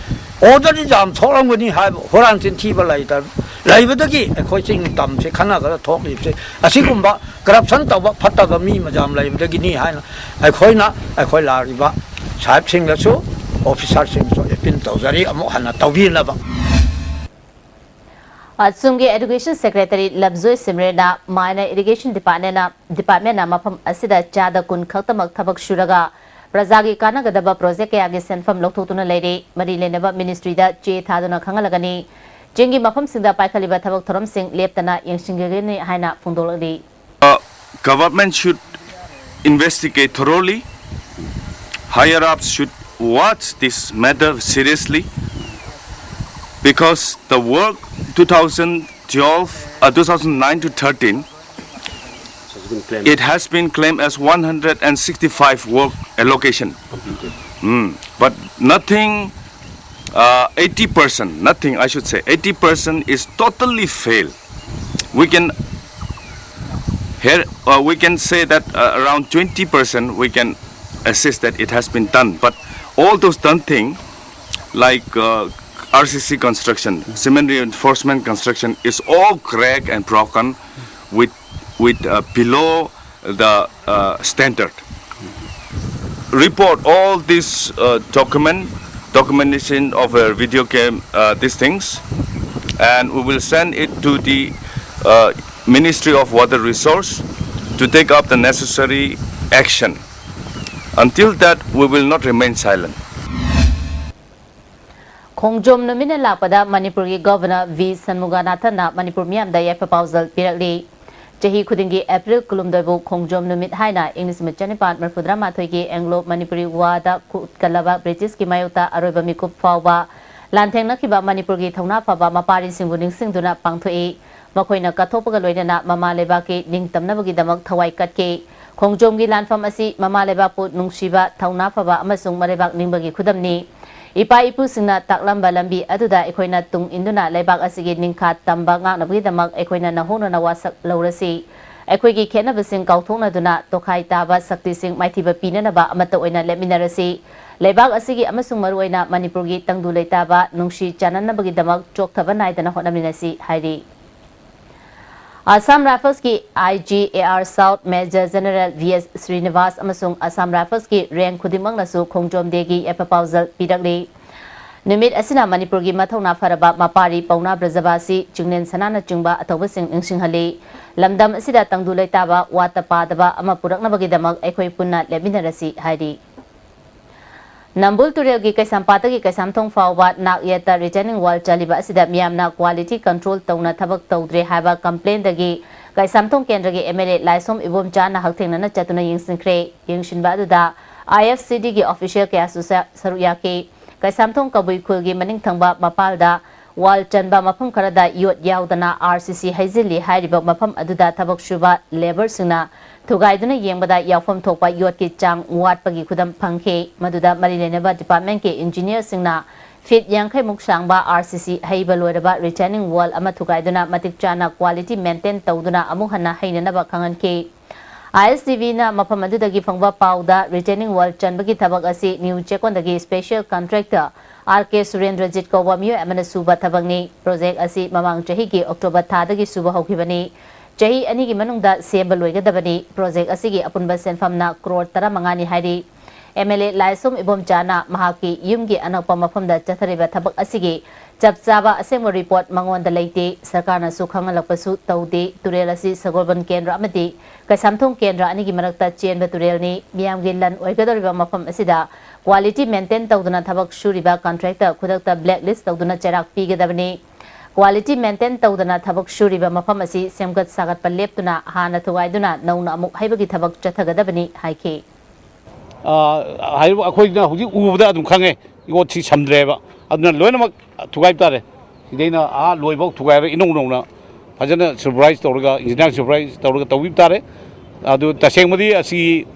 ꯑꯣꯔꯗꯔꯗꯤ ꯌꯥꯝ ꯊꯣꯛꯂꯝꯒꯅꯤ ꯍꯥꯏꯕ ꯍꯨꯔꯥꯟ ꯆꯤꯟꯊꯤꯕ ꯂꯩꯇ-, ꯂꯩꯕꯗꯒꯤ ꯑꯩꯈꯣꯏ ꯆꯤꯡ ꯇꯝꯁꯦ ꯈꯠꯅꯒꯗ ꯊꯣꯛꯂꯤꯕꯁꯦ꯫ ꯑꯁꯤꯒꯨꯝꯕ ꯀꯔꯞꯁꯟ ꯇꯧꯕ ꯐꯠꯇꯕ ꯃꯤ ꯃꯌꯥꯝ ꯂꯩꯕꯗꯒꯤꯅꯤ ꯍꯥꯏꯅ ꯑꯩꯈꯣꯏꯅ ꯑꯩꯈꯣꯏ ꯂꯥꯛꯂꯤꯕ ꯁꯥꯍꯦꯕꯁꯤꯡꯗꯁꯨ, ꯑꯣꯐꯤꯁꯥꯔꯁꯤꯡꯗꯁꯨ ꯑꯦꯄꯤꯜ ꯇꯧꯖꯔꯤ, ꯑꯃꯨꯛ ꯍꯟꯅ ꯇꯧꯕꯤꯅꯕ꯫ ꯑꯁꯣꯝꯒꯤ ꯑꯦꯗꯨꯀꯦꯁꯟ ꯁꯦꯀ꯭ꯔꯦꯇꯔꯤ ꯂꯞꯖꯣꯏ ꯁꯤꯝꯔꯦꯅ ꯃꯥꯏꯅ ꯏꯔꯤꯒꯦꯁꯟ ꯗꯤꯄꯥꯔꯠꯃꯦꯟꯅ, ꯗꯤꯄꯥꯔꯠꯃꯦꯟꯅ ꯃꯐꯝ ꯑꯁꯤꯗ ꯆꯥꯗ ꯀꯨꯟ ꯈꯛꯇꯃꯛ ꯊꯕꯛ ꯁꯨꯔꯒ ꯄ꯭ꯔꯖꯥꯒꯤ ꯀꯥꯟꯅꯒꯗꯕ ꯄ꯭ꯔꯣꯖꯦꯛ ꯀꯌꯥꯒꯤ ꯁꯦꯟꯐꯝ ꯂꯧꯊꯣꯛꯇꯨꯅ ꯂꯩꯔꯤ꯫ ꯃꯔꯤ ꯂꯩꯅꯕ ꯃꯤꯅꯤꯁꯇ꯭ꯔꯤꯗ ꯆꯦ ꯊꯥꯗꯨꯅ ꯈꯪꯍꯜꯂꯒꯅꯤ꯫ ꯆꯤꯡꯒꯤ ꯃꯐꯝꯁꯤꯡꯗ ꯄꯥꯏꯈꯠꯂꯤꯕ ꯊꯕꯛ ꯊꯧꯔꯝꯁꯤꯡ ꯂꯦꯞꯇꯅ ꯌꯦꯡꯁꯤꯟꯒꯅꯤ ꯍꯥꯏꯅ ꯐꯣꯡꯗꯣꯛꯂꯤ꯫ Uh, government should investigate thoroughly. Higher ups should watch this matter seriously because the work two thousand twelve, uh, two thousand nine to thirteen, it has been claimed as one hundred sixty-five work allocation. Mm. But nothing, uh, eighty percent, nothing, I should say, eighty percent is totally failed. We can here, uh, we can say that, uh, around twenty percent we can assess that it has been done. But all those done thing, like, uh, R C C construction, cement reinforcement construction, is all cracked and broken with, with, uh, below the, uh, standard. Report all this, uh, document, documentation of a video game, uh, these things, and we will send it to the, uh, Ministry of Water Resource to take up the necessary action. Until that, we will not remain silent. ꯈꯣꯡꯖꯣꯝ ꯅꯨꯃꯤꯠꯅ ꯂꯥꯛꯄꯗ ꯃꯅꯤꯄꯨꯔꯒꯤ governor V ꯁꯟꯃꯨꯒꯥꯅꯥꯊꯟꯅ Manipur ꯃꯤꯌꯥꯝꯗ ꯌꯥꯏꯐ ꯄꯥꯎꯖꯦꯜ ꯄꯤꯔꯛꯂꯤ꯫ ꯆꯍꯤ ꯈꯨꯗꯤꯡꯒꯤ April ꯀꯨꯟꯍꯨꯝꯗꯣꯏꯕꯨ ꯈꯣꯡꯖꯣꯝ ꯅꯨꯃꯤꯠ ꯍꯥꯏꯅ ꯏꯪ ꯂꯤꯁꯤꯡ ꯑꯃ ꯆꯅꯤꯄꯥꯟ ꯃꯔꯤꯐꯨꯇꯔꯥ ꯃꯥꯊꯣꯏꯒꯤ ꯑꯦꯡꯒ꯭ꯂꯣ ꯃꯅꯤꯄꯨꯔꯤ ꯋꯥꯔꯗ ꯈꯨꯠꯀꯜꯂꯕ ꯕ꯭ꯔꯤꯇꯤꯁꯀꯤ ꯃꯥꯌꯣꯛꯇ ꯑꯔꯣꯏꯕ ꯃꯤꯀꯨꯞ ꯐꯥꯎꯕ ꯂꯥꯟꯊꯦꯡꯅꯈꯤꯕ ꯃꯅꯤꯄꯨꯔꯒꯤ ꯊꯧꯅꯥ ꯐꯕ ꯃꯄꯥꯔꯤꯁꯤꯡꯕꯨ ꯅꯤꯡꯁꯤꯡꯗꯨꯅ ꯄꯥꯡꯊꯣꯛꯏ꯫ ꯃꯈꯣꯏꯅ ꯀꯠꯊꯣꯛꯄꯒ ꯂꯣꯏꯅꯅ ꯃꯃꯥ ꯂꯩꯕꯥꯛꯀꯤ ꯅꯤꯡꯇꯝꯅꯕꯒꯤꯗꯃꯛ ꯊꯋꯥꯏ ꯀꯠꯈꯤ꯫ ꯈꯣꯡꯖꯣꯝꯒꯤ ꯂꯥꯟꯐꯝ ꯑꯁꯤ ꯃꯃꯥ ꯂꯩꯕꯥꯛꯄꯨ ꯅꯨꯡꯁꯤꯕ, ꯊꯧꯅꯥ ꯐꯕ ꯑꯃꯁꯨꯡ ꯃꯔꯩꯕꯥꯛ ꯅꯤꯡꯕꯒꯤ ꯈꯨꯗꯝꯅꯤ꯫ ꯏꯄꯥ ꯏꯄꯨꯁꯤꯡꯅ ꯇꯥꯛꯂꯝꯕ ꯂꯝꯕꯤ ꯑꯗꯨꯗ ꯑꯩꯈꯣꯏꯅ ꯇꯨꯡ ꯏꯟꯗꯨꯅ ꯂꯩꯕꯥꯛ ꯑꯁꯤꯒꯤ ꯅꯤꯡꯈꯥ ꯇꯝꯕ ꯉꯥꯛꯅꯕꯒꯤꯗꯃꯛ ꯑꯩꯈꯣꯏꯅ ꯅꯧꯍꯧꯅꯅ ꯋꯥꯁꯛ ꯂꯧꯔꯁꯤ꯫ ꯑꯩꯈꯣꯏꯒꯤ ꯈꯦꯠꯅꯕꯁꯤꯡ ꯀꯥꯎꯊꯣꯛꯅꯗꯨꯅ ꯇꯣꯈꯥꯏ ꯇꯥꯕ ꯁꯛꯇꯤꯁꯤꯡ ꯃꯥꯏꯊꯤꯕ ꯄꯤꯅꯅꯕ ꯑꯃꯠꯇ ꯑꯣꯏꯅ ꯂꯦꯞꯃꯤꯟꯅꯔꯁꯤ꯫ ꯂꯩꯕꯥꯛ ꯑꯁꯤꯒꯤ ꯑꯃꯁꯨꯡ ꯃꯔꯨꯑꯣꯏꯅ ꯃꯅꯤꯄꯨꯔꯒꯤ ꯇꯪꯗꯨ ꯂꯩꯇꯥꯕ ꯅꯨꯡꯁꯤ ꯆꯥꯟꯅꯅꯕꯒꯤꯗꯃꯛ ꯆꯣꯛꯊꯕ ꯅꯥꯏꯗꯅ ꯍꯣꯠꯅꯃꯤꯟꯅꯁꯤ ꯍꯥꯏꯔꯤ꯫ ꯑꯁꯥꯝ ꯔꯥꯏꯐꯜꯁꯀꯤ ꯑꯥꯏ ꯖꯤ ꯑꯦ ꯑꯥꯔ ꯁꯥꯎꯠ major general V S Srinivas ꯑꯃꯁꯨꯡ ꯑꯁꯥꯝ ꯔꯥꯏꯐꯜꯁꯀꯤ ꯔꯦꯡ ꯈꯨꯗꯤꯡꯃꯛꯅꯁꯨ ꯈꯣꯡꯖꯣꯝ ꯗꯦꯒꯤ ꯌꯥꯏꯐ ꯄꯥꯎꯖꯦꯜ ꯄꯤꯔꯛꯂꯤ꯫ ꯅꯨꯃꯤꯠ ꯑꯁꯤꯅ ꯃꯅꯤꯄꯨꯔꯒꯤ ꯃꯊꯧꯅꯥ ꯐꯔꯕ ꯃꯄꯥꯔꯤ ꯄꯥꯎꯅꯥ ꯕ꯭ꯔꯖꯕꯥꯁꯤ, ꯆꯤꯡꯂꯦꯟ ꯁꯅꯥꯅꯆꯤꯡꯕ ꯑꯊꯧꯕꯁꯤꯡ ꯅꯤꯡꯁꯤꯡꯍꯜꯂꯤ꯫ ꯂꯝꯗꯝ ꯑꯁꯤꯗ ꯇꯪꯗꯨ ꯂꯩꯇꯥꯕ, ꯋꯥꯠꯇ ꯄꯥꯗꯕ ꯑꯃ ꯄꯨꯔꯛꯅꯕꯒꯤꯗꯃꯛ ꯑꯩꯈꯣꯏ ꯄꯨꯟꯅ ꯂꯦꯞꯃꯤꯟꯅꯔꯁꯤ ꯍꯥꯏꯔꯤ꯫ ꯅꯝꯕꯨꯜ ꯇꯨꯔꯦꯜꯒꯤ ꯀꯩꯁꯥꯝꯄꯥꯠꯇꯒꯤ ꯀꯩꯁꯥꯝꯊꯣꯡ ꯐꯥꯎꯕ ꯅꯥꯛ ꯌꯦꯠꯇ retaining wall ꯆꯜꯂꯤꯕ ꯑꯁꯤꯗ ꯃꯤꯌꯥꯝꯅ quality control ꯇꯧꯅ ꯊꯕꯛ ꯇꯧꯗ꯭ꯔꯦ ꯍꯥꯏꯕ complainꯗꯒꯤ ꯀꯩꯁꯥꯝꯊꯣꯡ ꯀꯦꯟꯗ꯭ꯔꯒꯤ ꯑꯦꯝ ꯑꯦꯜ ꯑꯦ ꯂꯥꯏꯁꯣꯝ ꯏꯕꯣꯝꯆꯥꯅ ꯍꯛꯊꯦꯡꯅꯅ ꯆꯠꯇꯨꯅ ꯌꯦꯡꯁꯤꯟꯈ꯭ꯔꯦ꯫ ꯌꯦꯡꯁꯤꯟꯕ ꯑꯗꯨꯗ ꯑꯥꯏ ꯑꯦꯐ ꯁꯤ ꯗꯤꯒꯤ official ꯀꯌꯥꯁꯨ ꯁ-, ꯁꯔꯨꯛ ꯌꯥꯈꯤ꯫ ꯀꯩꯁꯥꯝꯊꯣꯡ ꯀꯕꯨꯏ ꯈꯨꯜꯒꯤ ꯃꯅꯤꯡ ꯊꯪꯕ ꯃꯄꯥꯜꯗ wall ꯆꯟꯕ ꯃꯐꯝ ꯈꯔꯗ ꯌꯣꯠ ꯌꯥꯎꯗꯅ ꯑꯥꯔ ꯁꯤ ꯁꯤ ꯍꯩꯖꯤꯜꯂꯤ ꯍꯥꯏꯔꯤꯕ ꯃꯐꯝ ꯑꯗꯨꯗ ꯊꯕꯛ ꯁꯨꯕ labourꯁꯤꯡꯅ ꯊꯨꯒꯥꯏꯗꯨꯅ ꯌꯦꯡꯕꯗ ꯌꯥꯎꯐꯝ ꯊꯣꯛꯄ ꯌꯣꯠꯀꯤ ꯆꯥꯡ ꯋꯥꯠꯄꯒꯤ ꯈꯨꯗꯝ ꯐꯪꯈꯤ꯫ ꯃꯗꯨꯗ ꯃꯔꯤ ꯂꯩꯅꯕ departmentꯀꯤ engineerꯁꯤꯡꯅ feet ꯌꯥꯡꯈꯩꯃꯨꯛ ꯁꯥꯡꯕ ꯑꯥꯔ ꯁꯤ ꯁꯤ ꯍꯩꯕ ꯂꯣꯏꯔꯕ retaining wall ꯑꯃ ꯊꯨꯒꯥꯏꯗꯨꯅ ꯃꯇꯤꯛ ꯆꯥꯅ quality maintain ꯇꯧꯗꯨꯅ ꯑꯃꯨꯛ ꯍꯟꯅ ꯍꯩꯅꯅꯕ ꯈꯪꯍꯟꯈꯤ꯫ ꯑꯥꯏ ꯑꯦꯁ ꯇꯤ ꯚꯤꯅ ꯃꯐꯝ ꯑꯗꯨꯗꯒꯤ ꯐꯪꯕ ꯄꯥꯎꯗ retaining wall ꯆꯟꯕꯒꯤ ꯊꯕꯛ ꯑꯁꯤ ꯅ꯭ꯌꯨ ꯆꯦꯛꯀꯣꯟꯗꯒꯤ special contractor ꯑꯥꯔ ꯀꯦ ꯁꯨꯔꯦꯟꯗ꯭ꯔꯖꯤꯠ ꯀꯧꯕ ꯃꯤꯑꯣꯏ ꯑꯃꯅ ꯁꯨꯕ ꯊꯕꯛꯅꯤ꯫ Project ꯑꯁꯤ ꯃꯃꯥꯡ ꯆꯍꯤꯒꯤ October ꯊꯥꯗꯒꯤ ꯁꯨꯕ ꯍꯧꯈꯤꯕꯅꯤ꯫ ꯆꯍꯤ ꯑꯅꯤꯒꯤ ꯃꯅꯨꯡꯗ ꯁꯦꯝꯕ ꯂꯣꯏꯒꯗꯕꯅꯤ꯫ Project ꯑꯁꯤꯒꯤ ꯑꯄꯨꯟꯕ ꯁꯦꯟꯐꯝꯅ ꯀ꯭ꯔꯣꯔ ꯇꯔꯥꯃꯉꯥꯅꯤ ꯍꯥꯏꯔꯤ꯫ ꯑꯦꯝ ꯑꯦꯜ ꯑꯦ ꯂꯥꯏꯁ꯭ꯔꯝ ꯏꯕꯣꯝꯆꯥꯅ ꯃꯍꯥꯛꯀꯤ ꯌꯨꯝꯒꯤ ꯑꯅꯛꯄ ꯃꯐꯝꯗ ꯆꯠꯊꯔꯤꯕ ꯊꯕꯛ ꯑꯁꯤꯒꯤ ꯆꯞ ꯆꯥꯕ ꯑꯁꯦꯡꯕ ꯔꯤꯄꯣꯔꯠ ꯃꯉꯣꯟꯗ ꯂꯩꯇꯦ, ꯁꯔꯀꯥꯔꯅꯁꯨ ꯈꯪꯍꯜꯂꯛꯄꯁꯨ ꯇꯧꯗꯦ, ꯇꯨꯔꯦꯜ ꯑꯁꯤ ꯁꯒꯣꯜꯕꯟ ꯀꯦꯟꯗ꯭ꯔ ꯑꯃꯗꯤ ꯀꯩꯁꯥꯝꯊꯣꯡ ꯀꯦꯟꯗ꯭ꯔ ꯑꯅꯤꯒꯤ ꯃꯔꯛꯇ ꯆꯦꯟꯕ ꯇꯨꯔꯦꯜꯅꯤ, ꯃꯤꯌꯥꯝꯒꯤ ꯂꯟ ꯑꯣꯏꯒꯗꯧꯔꯤꯕ ꯃꯐꯝ ꯑꯁꯤꯗ quality maintain ꯇꯧꯗꯅ ꯊꯕꯛ ꯁꯨꯔꯤꯕ contractor ꯈꯨꯗꯛꯇ blacklist ꯇꯧꯗꯨꯅ ꯆꯩꯔꯥꯛ ꯄꯤꯒꯗꯕꯅꯤ꯫ Quality maintain ꯇꯧꯗꯅ ꯊꯕꯛ ꯁꯨꯔꯤꯕ ꯃꯐꯝ ꯑꯁꯤ ꯁꯦꯝꯒꯠ ꯁꯥꯒꯠꯄ ꯂꯦꯞꯇꯨꯅ ꯍꯥꯟꯅ ꯊꯨꯒꯥꯏꯗꯨꯅ ꯅꯧꯅ ꯑꯃꯨꯛ ꯍꯩꯕꯒꯤ ꯊꯕꯛ ꯆꯠꯊꯒꯗꯕꯅꯤ ꯍꯥꯏꯈꯤ꯫ ꯑ, ꯍꯥꯏꯔꯤꯕ ꯑꯩꯈꯣꯏꯅ ꯍꯧꯖꯤꯛ ꯎꯕꯗ ꯑꯗꯨꯝ ꯈꯪꯉꯦ, ꯌꯣꯠꯁꯤ ꯁꯝꯗ꯭ꯔꯦꯕ, ꯑꯗꯨꯅ ꯂꯣꯏꯅꯃꯛ ꯊꯨꯒꯥꯏꯕ ꯇꯥꯔꯦ꯫ ꯁꯤꯗꯩꯅ ꯑꯥ ꯂꯣꯏꯐꯥꯎ ꯊꯨꯒꯥꯏꯔꯒ ꯏꯅꯧ ꯅꯧꯅ ꯐꯖꯅ supervise ꯇꯧꯔꯒ, engineer supervise ꯇꯧꯔꯒ ꯇꯧꯕꯤꯕ ꯇꯥꯔꯦ꯫ ꯑꯗꯨ ꯇꯁꯦꯡꯕꯗꯤ ꯑꯁꯤ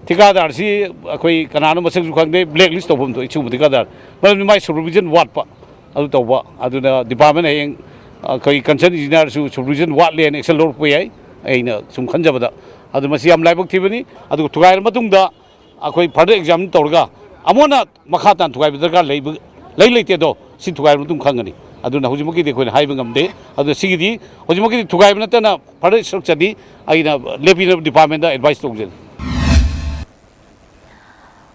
ꯊꯤꯀꯥꯗꯥꯔꯁꯤ ꯑꯩꯈꯣꯏ ꯀꯅꯥꯅꯣ ꯃꯁꯛꯁꯨ ꯈꯪꯗꯦ, blacklist ꯇꯧꯐꯝ ꯊꯣꯛꯏ ꯁꯤꯒꯨꯝꯕ ꯊꯤꯀꯥꯗꯥꯔ, ꯃꯔꯝꯗꯤ ꯃꯥꯏ supervision ꯋꯥꯠꯄ꯫ ꯑꯗꯨ ꯇꯧꯕ, ꯑꯗꯨꯅ department ꯍꯌꯦꯡ ꯑꯩꯈꯣꯏ concern engineerꯁꯨ supervision ꯋꯥꯠꯂꯦꯅ action ꯂꯧꯔꯛꯄ ꯌꯥꯏ, ꯑꯩꯅ ꯁꯨꯝ ꯈꯟꯖꯕꯗ꯫ ꯑꯗꯨ ꯃꯁꯤ ꯌꯥꯝ ꯂꯥꯏꯕꯛ ꯊꯤꯕꯅꯤ꯫ ꯑꯗꯨꯒ ꯊꯨꯒꯥꯏꯔ ꯃꯇꯨꯡꯗ ꯑꯩꯈꯣꯏ further examine ꯇꯧꯔꯒ ꯑꯃꯨꯛ ꯍꯟꯅ ꯃꯈꯥ ꯇꯥꯅ ꯊꯨꯒꯥꯏꯕ ꯗꯔꯀꯥꯔ ꯂꯩꯕ, ꯂꯩ ꯂꯩꯇꯦ ꯑꯗꯣ ꯁꯤ ꯊꯨꯒꯥꯏꯔ ꯃꯇꯨꯡ ꯈꯪꯒꯅꯤ꯫ ꯑꯗꯨꯅ ꯍꯧꯖꯤꯛꯃꯛꯀꯤꯗꯤ ꯑꯩꯈꯣꯏꯅ ꯍꯥꯏꯕ ꯉꯝꯗꯦ꯫ ꯑꯗꯨꯅ ꯁꯤꯒꯤꯗꯤ ꯍꯧꯖꯤꯛꯃꯛꯀꯤꯗꯤ ꯊꯨꯒꯥꯏꯕ ꯅꯠꯇꯅ further instructionꯗꯤ ꯑꯩꯅ ꯂꯦꯞꯄꯤꯅꯕ departmentꯇ advise ꯇꯧꯖꯔꯤ꯫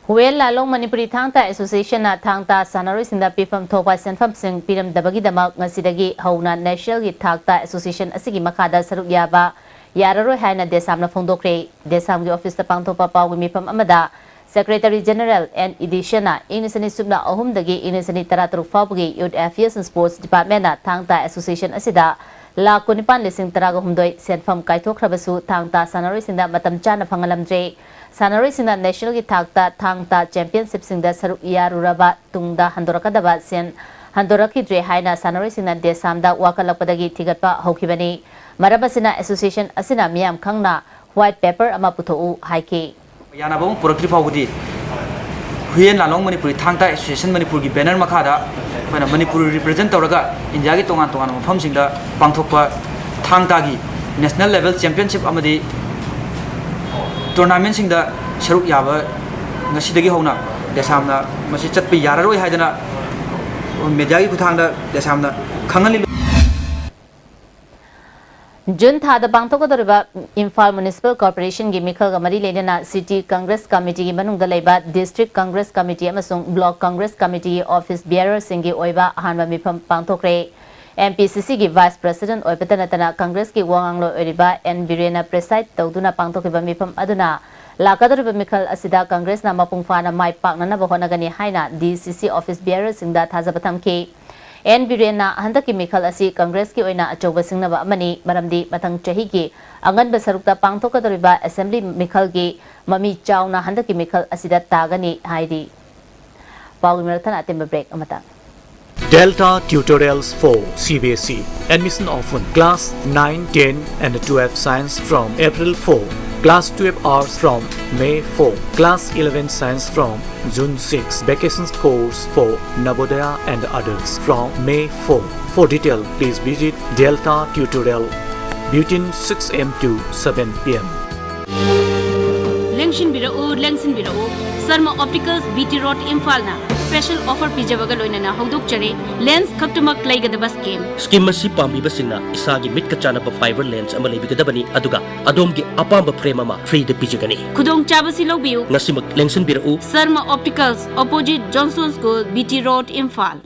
ꯍꯨꯋꯦꯟ ꯂꯥꯂꯣꯡ ꯃꯅꯤꯄꯨꯔꯤ ꯊꯥꯡ ꯇꯥ ꯑꯦꯁꯣꯁꯤꯌꯦꯁꯟꯅ ꯊꯥꯡ ꯇꯥ ꯁꯥꯟꯅꯔꯣꯏꯁꯤꯡꯗ ꯄꯤꯐꯝ ꯊꯣꯛꯄ ꯁꯦꯟꯐꯝꯁꯤꯡ ꯄꯤꯔꯝꯗꯕꯒꯤꯗꯃꯛ ꯉꯁꯤꯗꯒꯤ ꯍꯧꯅ ꯅꯦꯁꯅꯦꯜꯒꯤ ꯊꯥꯛꯇ ꯑꯦꯁꯣꯁꯤꯌꯦꯁꯟ ꯑꯁꯤꯒꯤ ꯃꯈꯥꯗ ꯁꯔꯨꯛ ꯌꯥꯕ ꯌꯥꯔꯔꯣꯏ ꯍꯥꯏꯅ ꯗꯦꯁꯥꯝꯅ ꯐꯣꯡꯗꯣꯛꯈ꯭ꯔꯦ꯫ ꯗꯦꯁꯥꯝꯒꯤ ꯑꯣꯐꯤꯁꯇ ꯄꯥꯡꯊꯣꯛꯄ ꯄꯥꯎꯒꯤ ꯃꯤꯐꯝ ꯑꯃꯗ Secretary General ꯑꯦꯟ ꯏꯗꯤꯁꯟꯅ ꯏꯪ ꯂꯤꯁꯤꯡ ꯑꯅꯤ ꯁꯨꯞꯅ ꯑꯍꯨꯝꯗꯒꯤ ꯏꯪ ꯂꯤꯁꯤꯡ ꯑꯅꯤ ꯇꯔꯥꯇꯔꯨꯛ ꯐꯥꯎꯕꯒꯤ Youth Affairs and Sports Departmentꯅ ꯊꯥꯡ ꯇꯥ ꯑꯦꯁꯣꯁꯤꯌꯦꯁꯟ ꯑꯁꯤꯗ ꯂꯥꯈ ꯀꯨꯟꯅꯤꯄꯥꯟ ꯂꯤꯁꯤꯡ ꯇꯔꯥꯒ ꯍꯨꯝꯗꯣꯏ ꯁꯦꯟꯐꯝ ꯀꯥꯏꯊꯣꯛꯈ꯭ꯔꯕꯁꯨ ꯊꯥꯡ ꯇꯥ ꯁꯥꯟꯅꯔꯣꯏꯁꯤꯡꯗ ꯃꯇꯝ ꯆꯥꯅ ꯐꯪꯍꯜꯂꯝꯗ꯭ꯔꯦ꯫ ꯁꯥꯟꯅꯔꯣꯏꯁꯤꯡꯅ ꯅꯦꯁꯅꯦꯜꯒꯤ ꯊꯥꯛꯇ ꯊꯥꯡ ꯇꯥ ꯆꯦꯝꯄꯤꯌꯟꯁꯤꯞꯁꯤꯡꯗ ꯁꯔꯨꯛ ꯌꯥꯔꯨꯔꯕ ꯇꯨꯡꯗ ꯍꯟꯗꯣꯔꯛꯀꯗꯕ ꯁꯦꯟ ꯍꯟꯗꯣꯔꯛꯈꯤꯗ꯭ꯔꯦ ꯍꯥꯏꯅ ꯁꯥꯟꯅꯔꯣꯏꯁꯤꯡꯅ ꯗꯦꯁꯥꯝꯗ ꯋꯥꯀꯠꯂꯛꯄꯗꯒꯤ ꯊꯤꯒꯠꯄ ꯍꯧꯈꯤꯕꯅꯤ꯫ ꯃꯔꯝ ꯑꯁꯤꯅ ꯑꯦꯁꯣꯁꯤꯌꯦꯁꯟ ꯑꯁꯤꯅ ꯃꯤꯌꯥꯝ ꯈꯪꯅ white paper ꯑꯃ ꯄꯨꯊꯣꯛꯎ ꯍꯥꯏꯈꯤ꯫ ꯌꯥꯅꯕ ꯑꯃ ꯄꯨꯔꯛꯇ꯭ꯔꯤ ꯐꯥꯎꯕꯗꯤ ꯍꯨꯌꯦꯟ ꯂꯥꯂꯣꯡ ꯃꯅꯤꯄꯨꯔꯤ ꯊꯥꯡ ꯇꯥ ꯑꯦꯁꯣꯁꯤꯌꯦꯁꯟ ꯃꯅꯤꯄꯨꯔꯒꯤ banner ꯃꯈꯥꯗ ꯑꯩꯈꯣꯏꯅ ꯃꯅꯤꯄꯨꯔ represent ꯇꯧꯔꯒ ꯏꯟꯗꯤꯌꯥꯒꯤ ꯇꯣꯉꯥꯟ ꯇꯣꯉꯥꯟꯕ ꯃꯐꯝꯁꯤꯡꯗ ꯄꯥꯡꯊꯣꯛꯄ ꯊꯥꯡ ꯇꯥꯒꯤ national level championship ꯑꯃꯗꯤ tournamentꯁꯤꯡꯗ ꯁꯔꯨꯛ ꯌꯥꯕ ꯉꯁꯤꯗꯒꯤ ꯍꯧꯅ ꯗꯦꯁꯥꯝꯅ ꯃꯁꯤ ꯆꯠꯄ ꯌꯥꯔꯔꯣꯏ ꯍꯥꯏꯗꯅ mediaꯒꯤ ꯈꯨꯠꯊꯥꯡꯗ ꯗꯦꯁꯥꯝꯅ ꯈꯪꯍꯜꯂꯤ꯫ ꯖꯨꯟ ꯊꯥꯗ ꯄꯥꯡꯊꯣꯛꯀꯗꯧꯔꯤꯕ ꯏꯝꯐꯥꯜ ꯃ꯭ꯌꯨꯅꯤꯁꯤꯄꯥꯜ ꯀꯣꯔꯄꯣꯔꯦꯁꯟꯒꯤ ꯃꯤꯈꯜꯒ ꯃꯔꯤ ꯂꯩꯅꯅ City Congress Committeeꯒꯤ ꯃꯅꯨꯡꯗ ꯂꯩꯕ District Congress Committee ꯑꯃꯁꯨꯡ Block Congress Committeeꯒꯤ office bearerꯁꯤꯡꯒꯤ ꯑꯣꯏꯕ ꯑꯍꯥꯟꯕ ꯃꯤꯐꯝ ꯄꯥꯡꯊꯣꯛꯈ꯭ꯔꯦ꯫ MPCCꯒꯤ Vice President ꯑꯣꯏꯕꯇ ꯅꯠꯇꯅ Congressꯀꯤ ꯋꯥ ꯉꯥꯡꯂꯣꯏ ꯑꯣꯏꯔꯤꯕ N ꯕꯤꯔꯦꯟꯅ preside ꯇꯧꯗꯨꯅ ꯄꯥꯡꯊꯣꯛꯈꯤꯕ ꯃꯤꯐꯝ ꯑꯗꯨꯅ ꯂꯥꯛꯀꯗꯧꯔꯤꯕ ꯃꯤꯈꯜ ꯑꯁꯤꯗ Congressꯅ ꯃꯄꯨꯡ ꯐꯥꯅ ꯃꯥꯏ ꯄꯥꯛꯅꯅꯕ ꯍꯣꯠꯅꯒꯅꯤ ꯍꯥꯏꯅ DCC office bearerꯁꯤꯡꯗ ꯊꯥꯖꯕ ꯊꯝꯈꯤ꯫ N ꯕꯤꯔꯦꯟꯅ ꯍꯟꯗꯛꯀꯤ ꯃꯤꯈꯜ ꯑꯁꯤ Congressꯀꯤ ꯑꯣꯏꯅ ꯑꯆꯧꯕ ꯁꯤꯡꯅꯕ ꯑꯃꯅꯤ, ꯃꯔꯝꯗꯤ ꯃꯊꯪ ꯆꯍꯤꯒꯤ ꯑꯉꯟꯕ ꯁꯔꯨꯛꯇ ꯄꯥꯡꯊꯣꯛꯀꯗꯧꯔꯤꯕ Assembly ꯃꯤꯈꯜꯒꯤ ꯃꯃꯤ ꯆꯥꯎꯅ ꯍꯟꯗꯛꯀꯤ ꯃꯤꯈꯜ ꯑꯁꯤꯗ ꯇꯥꯒꯅꯤ ꯍꯥꯏꯔꯤ꯫ ꯄꯥꯎꯒꯤ ꯃꯔꯛ ꯊꯠꯅ ꯑꯇꯦꯟꯕ break ꯑꯃꯇꯪ꯫ Delta Tutorials for C B S E. Admission open. Class nine, ten and twelve science from April four. Class twelve arts from May four. Class eleven science from June six. Vacations course for Navodaya and others from May four. For detail, please visit Delta Tutorial between six A M to seven P M. ꯂꯦꯡꯁꯤꯟꯕꯤꯔꯛꯎ, ꯂꯦꯡꯁꯤꯟꯕꯤꯔꯛꯎ꯫ Sharma optics, B T road, ꯏꯝꯐꯥꯜꯅ special offer ꯄꯤꯖꯕꯒ ꯂꯣꯏꯅꯅ ꯍꯧꯗꯣꯛꯆꯔꯤ꯫ Lens ꯈꯛꯇꯃꯛ ꯂꯩꯒꯗꯕ scheme꯫ Scheme ꯑꯁꯤ ꯄꯥꯝꯕꯤꯕꯁꯤꯡꯅ ꯏꯁꯥꯒꯤ ꯃꯤꯠꯀ ꯆꯥꯟꯅꯕ fiber lens ꯑꯃ ꯂꯩꯕꯤꯒꯗꯕꯅꯤ, ꯑꯗꯨꯒ ꯑꯗꯣꯝꯒꯤ ꯑꯄꯥꯝꯕ frame ꯑꯃ freeꯗ ꯄꯤꯖꯒꯅꯤ꯫ ꯈꯨꯗꯣꯡꯆꯥꯕꯁꯤ ꯂꯧꯕꯤꯌꯨ꯫ ꯉꯁꯤꯃꯛ ꯂꯦꯡꯁꯤꯟꯕꯤꯔꯛꯎ꯫ Sharma optics, opposite Johnson School, B T road, Imphal.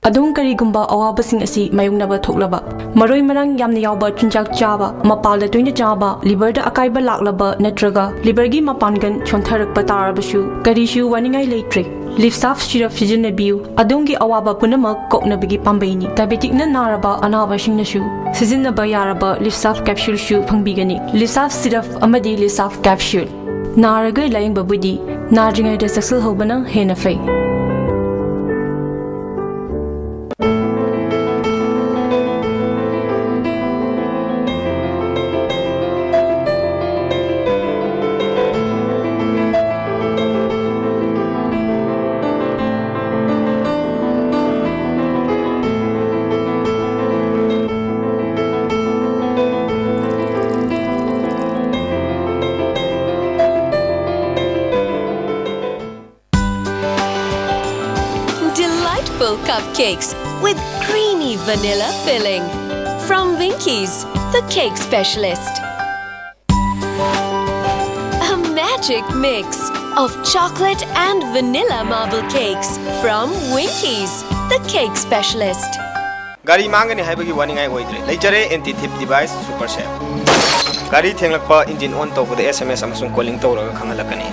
ꯑꯗꯣꯝ ꯀꯔꯤꯒꯨꯝꯕ ꯑꯋꯥꯕꯁꯤꯡ ꯑꯁꯤ ꯃꯥꯌꯣꯛꯅꯕ ꯊꯣꯛꯂꯕ, ꯃꯔꯣꯏ ꯃꯔꯥꯡ ꯌꯥꯝꯅ ꯌꯥꯎꯕ ꯆꯤꯟꯖꯥꯛ ꯆꯥꯕ, ꯃꯄꯥꯜꯗ ꯇꯣꯏꯅ ꯆꯥꯕ, liverꯗ ꯑꯀꯥꯏꯕ ꯂꯥꯛꯂꯕ ꯅꯠꯇ꯭ꯔꯒ liverꯒꯤ ꯃꯄꯥꯡꯒꯜ ꯁꯣꯟꯊꯔꯛꯄ ꯇꯥꯔꯕꯁꯨ ꯀꯔꯤꯁꯨ ꯋꯥꯅꯤꯡꯉꯥꯏ ꯂꯩꯇ꯭ꯔꯦ꯫ Lifsaf syrup ꯁꯤꯖꯤꯟꯅꯕꯤꯌꯨ꯫ ꯑꯗꯣꯝꯒꯤ ꯑꯋꯥꯕ ꯄꯨꯝꯅꯃꯛ ꯀꯣꯛꯅꯕꯒꯤ ꯄꯥꯝꯕꯩꯅꯤ꯫ Diabeticꯅ ꯅꯥꯔꯕ ꯑꯅꯥꯕꯁꯤꯡꯅꯁꯨ ꯁꯤꯖꯤꯟꯅꯕ ꯌꯥꯔꯕ Lifsaf capsuleꯁꯨ ꯐꯪꯕꯤꯒꯅꯤ꯫ Lifsaf syrup ꯑꯃꯗꯤ Lifsaf capsule꯫ ꯅꯥꯔꯒ ꯂꯥꯌꯦꯡꯕꯕꯨꯗꯤ ꯅꯥꯗ꯭ꯔꯤꯉꯩꯗ ꯆꯦꯛꯁꯤꯜꯍꯧꯕꯅ ꯍꯦꯟꯅ ꯐꯩ꯫ Delightful cupcakes with creamy vanilla filling from Winkies. The cake specialist. A magic mix of chocolate and vanilla marble cakes from Winkies, the cake specialist. ꯒꯥꯔꯤ ꯃꯥꯡꯒꯅꯤ ꯍꯥꯏꯕꯒꯤ ꯋꯥꯅꯤꯡꯉꯥꯏ ꯑꯣꯏꯗ꯭ꯔꯦ꯫ ꯂꯩꯖꯔꯦ ꯑꯦꯟꯇꯤ ꯊꯤꯞ ꯗꯤꯚꯥꯏꯁ ꯁꯨꯄꯔ ꯁꯦꯐ꯫ ꯒꯥꯔꯤ ꯊꯦꯡꯂꯛꯄ, engine ꯑꯣꯟ ꯇꯧꯕꯗ ꯑꯦꯁ ꯑꯦꯝ ꯑꯦꯁ ꯑꯃꯁꯨꯡ calling ꯇꯧꯔꯒ ꯈꯪꯍꯜꯂꯛꯀꯅꯤ꯫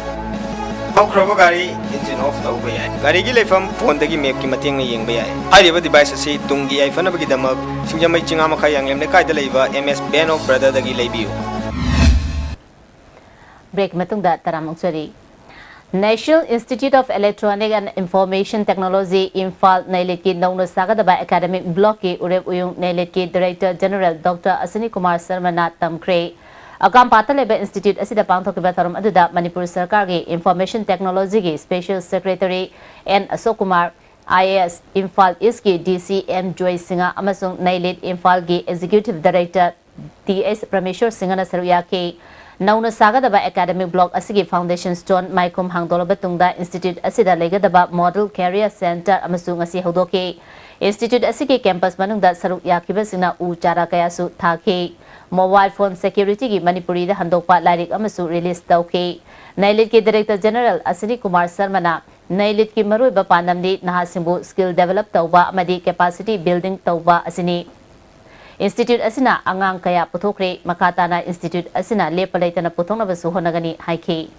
ꯍꯧꯈ꯭ꯔꯕ ꯒꯥꯔꯤ ꯏꯟꯖꯤꯟ ꯑꯣꯐ ꯇꯧꯕ ꯌꯥꯏ꯫ ꯒꯥꯔꯤꯒꯤ ꯂꯩꯐꯝ ꯐꯣꯟꯗꯒꯤ ꯃꯦꯞꯀꯤ ꯃꯇꯦꯡꯅ ꯌꯦꯡꯕ ꯌꯥꯏ꯫ ꯍꯥꯏꯔꯤꯕ ꯗꯤꯚꯥꯏꯁ ꯑꯁꯤ ꯇꯨꯡꯒꯤ ꯌꯥꯏꯐꯅꯕꯒꯤꯗꯃꯛ ꯁꯤꯡꯖꯃꯩ ꯆꯤꯉꯥꯃꯈꯥ ꯌꯥꯡꯂꯦꯝ ꯂꯩꯀꯥꯏꯗ ꯂꯩꯕ ꯑꯦꯝ ꯑꯦꯁ ꯕꯦꯟ ꯑꯣꯐ ꯕ꯭ꯔꯗꯔꯗꯒꯤ ꯂꯩꯕꯤꯌꯨ꯫ ꯕ꯭ꯔꯦꯛ ꯃꯇꯨꯡꯗ ꯇꯔꯥꯝꯅ ꯑꯣꯛꯆꯔꯤ꯫ National Institute of Electronic and Information Technology, Imphal, ꯅꯩꯂꯤꯠꯀꯤ ꯅꯧꯅ ꯁꯥꯒꯗꯕ ꯑꯦꯀꯥꯗꯃꯤꯛ ꯕ꯭ꯂꯣꯛꯀꯤ ꯎꯔꯦꯞ ꯎꯌꯨꯡ ꯅꯩꯂꯤꯠꯀꯤ ꯗꯥꯏꯔꯦꯛꯇꯔ ꯖꯦꯅꯔꯦꯜ ꯗꯣꯛꯇꯔ ꯑꯁꯤꯅꯤ ꯀꯨꯃꯥꯔ ꯁꯔꯃꯅ ꯇꯝꯈ꯭ꯔꯦ꯫ ꯑꯀꯥꯝꯄꯥꯠꯇ ꯂꯩꯕ ꯏꯟꯁꯇꯤꯇ꯭ꯌꯨꯠ ꯑꯁꯤꯗ ꯄꯥꯡꯊꯣꯛꯈꯤꯕ ꯊꯧꯔꯝ ꯑꯗꯨꯗ ꯃꯅꯤꯄꯨꯔ ꯁꯔꯀꯥꯔꯒꯤ ꯏꯟꯐꯣꯔꯃꯦꯁꯟ ꯇꯦꯛꯅꯣꯂꯣꯖꯤꯒꯤ special secretary N Ashok Kumar, I A S, Imphal ꯏꯁꯀꯤ D C M Joy Singh ꯑꯃꯁꯨꯡ ꯅꯩꯂꯤꯠ ꯏꯝꯐꯥꯜꯒꯤ executive director T S Pramesor ꯁꯤꯡꯍꯅ ꯁꯔꯨꯛ ꯌꯥꯈꯤ꯫ ꯅꯧꯅ ꯁꯥꯒꯗꯕ ꯑꯦꯀꯥꯗꯃꯤꯛ ꯕ꯭ꯂꯣꯛ ꯑꯁꯤꯒꯤ ꯐꯥꯎꯟꯗꯦꯁꯟ ꯁ꯭ꯇꯣꯟ ꯃꯥꯏꯈꯨꯝ ꯍꯥꯡꯗꯣꯛꯂꯕ ꯇꯨꯡꯗ ꯏꯟꯁꯇꯤꯇ꯭ꯌꯨꯠ ꯑꯁꯤꯗ ꯂꯩꯒꯗꯕ ꯃꯣꯗꯦꯜ ꯀꯦꯔꯤꯌꯔ ꯁꯦꯟꯇꯔ ꯑꯃꯁꯨ ꯉꯁꯤ ꯍꯧꯗꯣꯛꯈꯤ꯫ ꯏꯟꯁꯇꯤꯇ꯭ꯌꯨꯠ ꯑꯁꯤꯒꯤ ꯀꯦꯝꯄꯁ ꯃꯅꯨꯡꯗ ꯁꯔꯨꯛ ꯌꯥꯈꯤꯕꯁꯤꯡꯅ ꯎ ꯆꯥꯔꯥ ꯀꯌꯥꯁꯨ ꯊꯥꯈꯤ꯫ ꯃꯣꯕꯥꯏꯜ ꯐꯣꯟ ꯁꯦꯀ꯭ꯌꯨꯔꯤꯇꯤꯒꯤ ꯃꯅꯤꯄꯨꯔꯤꯗ ꯍꯟꯗꯣꯛꯄ ꯂꯥꯏꯔꯤꯛ ꯑꯃꯁꯨ ꯔꯤꯂꯤꯖ ꯇꯧꯈꯤ꯫ ꯅꯩꯂꯤꯠꯀꯤ ꯗꯥꯏꯔꯦꯛꯇꯔ ꯖꯦꯅꯔꯦꯜ ꯑꯁꯤꯅꯤ ꯀꯨꯃꯥꯔ ꯁꯔꯃꯅ ꯅꯩꯂꯤꯠꯀꯤ ꯃꯔꯨꯑꯣꯏꯕ ꯄꯥꯟꯗꯝꯗꯤ ꯅꯍꯥꯁꯤꯡꯕꯨ ꯁ꯭ꯀꯤꯜ ꯗꯦꯚꯦꯂꯞ ꯇꯧꯕ ꯑꯃꯗꯤ ꯀꯦꯄꯥꯁꯤꯇꯤ ꯕꯤꯜꯗꯤꯡ ꯇꯧꯕ ꯑꯁꯤꯅꯤ꯫ ꯏꯟꯁꯇꯤꯇ꯭ꯌꯨꯠ ꯑꯁꯤꯅ ꯑꯉꯥꯡ ꯀꯌꯥ ꯄꯨꯊꯣꯛꯈ꯭ꯔꯦ, ꯃꯈꯥ ꯇꯥꯅ ꯏꯟꯁꯇꯤꯇ꯭ꯌꯨꯠ ꯑꯁꯤꯅ ꯂꯦꯞꯄ ꯂꯩꯇꯅ ꯄꯨꯊꯣꯛꯅꯕꯁꯨ ꯍꯣꯠꯅꯒꯅꯤ ꯍꯥꯏꯈꯤ꯫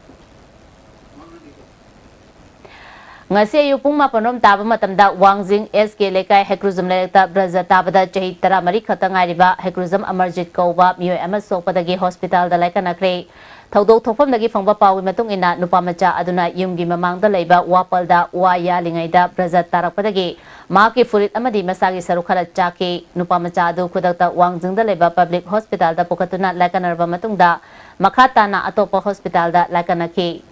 ꯉꯁꯤ ꯑꯌꯨꯛ ꯄꯨꯡ ꯃꯥꯄꯟ ꯔꯣꯝ ꯇꯥꯕ ꯃꯇꯝꯗ ꯋꯥꯡꯖꯤꯡ ꯑꯦꯁ ꯀꯦ ꯂꯩꯀꯥꯏ ꯍꯩꯀ꯭ꯔꯨꯖꯝ ꯂꯩꯔꯛꯇ ꯕ꯭ꯔꯖ ꯇꯥꯕꯗ ꯆꯍꯤ ꯇꯔꯥꯃꯔꯤ ꯈꯛꯇ ꯉꯥꯏꯔꯤꯕ ꯍꯩꯀ꯭ꯔꯨꯖꯝ ꯑꯃꯔꯖꯤꯠ ꯀꯧꯕ ꯃꯤꯑꯣꯏ ꯑꯃ ꯁꯣꯛꯄꯗꯒꯤ ꯍꯣꯁꯄꯤꯇꯥꯜꯗ ꯂꯥꯏꯀꯠꯅꯈ꯭ꯔꯦ꯫ ꯊꯧꯗꯣꯛ ꯊꯣꯛꯐꯝꯗꯒꯤ ꯐꯪꯕ ꯄꯥꯎꯒꯤ ꯃꯇꯨꯡ ꯏꯟꯅ, ꯅꯨꯄꯥ ꯃꯆꯥ ꯑꯗꯨꯅ ꯌꯨꯝꯒꯤ ꯃꯃꯥꯡꯗ ꯂꯩꯕ ꯋꯥꯄꯜꯗ ꯋꯥ ꯌꯥꯜꯂꯤꯉꯩꯗ ꯕ꯭ꯔꯖ ꯇꯥꯔꯛꯄꯗꯒꯤ ꯃꯍꯥꯛꯀꯤ ꯐꯨꯔꯤꯠ ꯑꯃꯗꯤ ꯃꯁꯥꯒꯤ ꯁꯔꯨꯛ ꯈꯔ ꯆꯥꯛꯈꯤ꯫ ꯅꯨꯄꯥ ꯃꯆꯥ ꯑꯗꯨ ꯈꯨꯗꯛꯇ ꯋꯥꯡꯖꯤꯡꯗ ꯂꯩꯕ ꯄꯕ꯭ꯂꯤꯛ ꯍꯣꯁꯄꯤꯇꯥꯜꯗ ꯄꯨꯈꯠꯇꯨꯅ ꯂꯥꯏꯀꯠꯅꯔꯕ ꯃꯇꯨꯡꯗ ꯃꯈꯥ ꯇꯥꯅ ꯑꯇꯣꯞꯄ ꯍꯣꯁꯄꯤꯇꯥꯜꯗ ꯂꯥꯏꯀꯠꯅꯈꯤ꯫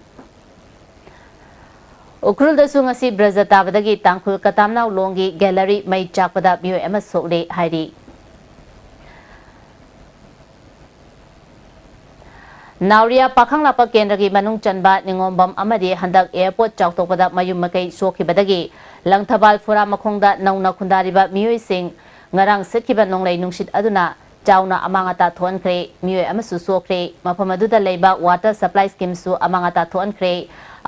ꯎꯈ꯭ꯔꯨꯜꯗꯁꯨ ꯉꯁꯤ ꯕ꯭ꯔꯖ ꯇꯥꯕꯗꯒꯤ ꯇꯥꯡꯈꯨꯜ ꯀꯇꯥꯝꯅꯥꯎ ꯂꯣꯡꯒꯤ ꯒꯦꯂꯔꯤ ꯃꯩ ꯆꯥꯛꯄꯗ ꯃꯤꯑꯣꯏ ꯑꯃ ꯁꯣꯛꯂꯦ ꯍꯥꯏꯔꯤ꯫ ꯅꯥꯎꯔꯤꯌꯥ ꯄꯥꯈꯪꯂꯥꯛꯄ ꯀꯦꯟꯗ꯭ꯔꯒꯤ ꯃꯅꯨꯡ ꯆꯟꯕ ꯅꯤꯉꯣꯝꯕꯝ ꯑꯃꯗꯤ ꯍꯟꯗꯛ ꯑꯦꯌꯔꯄꯣꯔꯠ ꯆꯥꯎꯊꯣꯛꯄꯗ ꯃꯌꯨꯝ ꯃꯀꯩ ꯁꯣꯛꯈꯤꯕꯗꯒꯤ ꯂꯪꯊꯕꯥꯜ ꯐꯨꯔꯥ ꯃꯈꯣꯡꯗ ꯅꯧꯅ ꯈꯨꯟꯗꯥꯔꯤꯕ ꯃꯤꯑꯣꯏꯁꯤꯡ ꯉꯔꯥꯡ ꯁꯤꯠꯈꯤꯕ ꯅꯣꯡꯂꯩ ꯅꯨꯡꯁꯤꯠ ꯑꯗꯨꯅ ꯆꯥꯎꯅ ꯑꯃꯥꯡ ꯑꯇꯥ ꯊꯣꯛꯍꯟꯈ꯭ꯔꯦ꯫ ꯃꯤꯑꯣꯏ ꯑꯃꯁꯨ ꯁꯣꯛꯈ꯭ꯔꯦ꯫ ꯃꯐꯝ ꯑꯗꯨꯗ ꯂꯩꯕ water supply schemeꯁꯨ ꯑꯃꯥꯡ ꯑꯇꯥ ꯊꯣꯛꯍꯟꯈ꯭ꯔꯦ꯫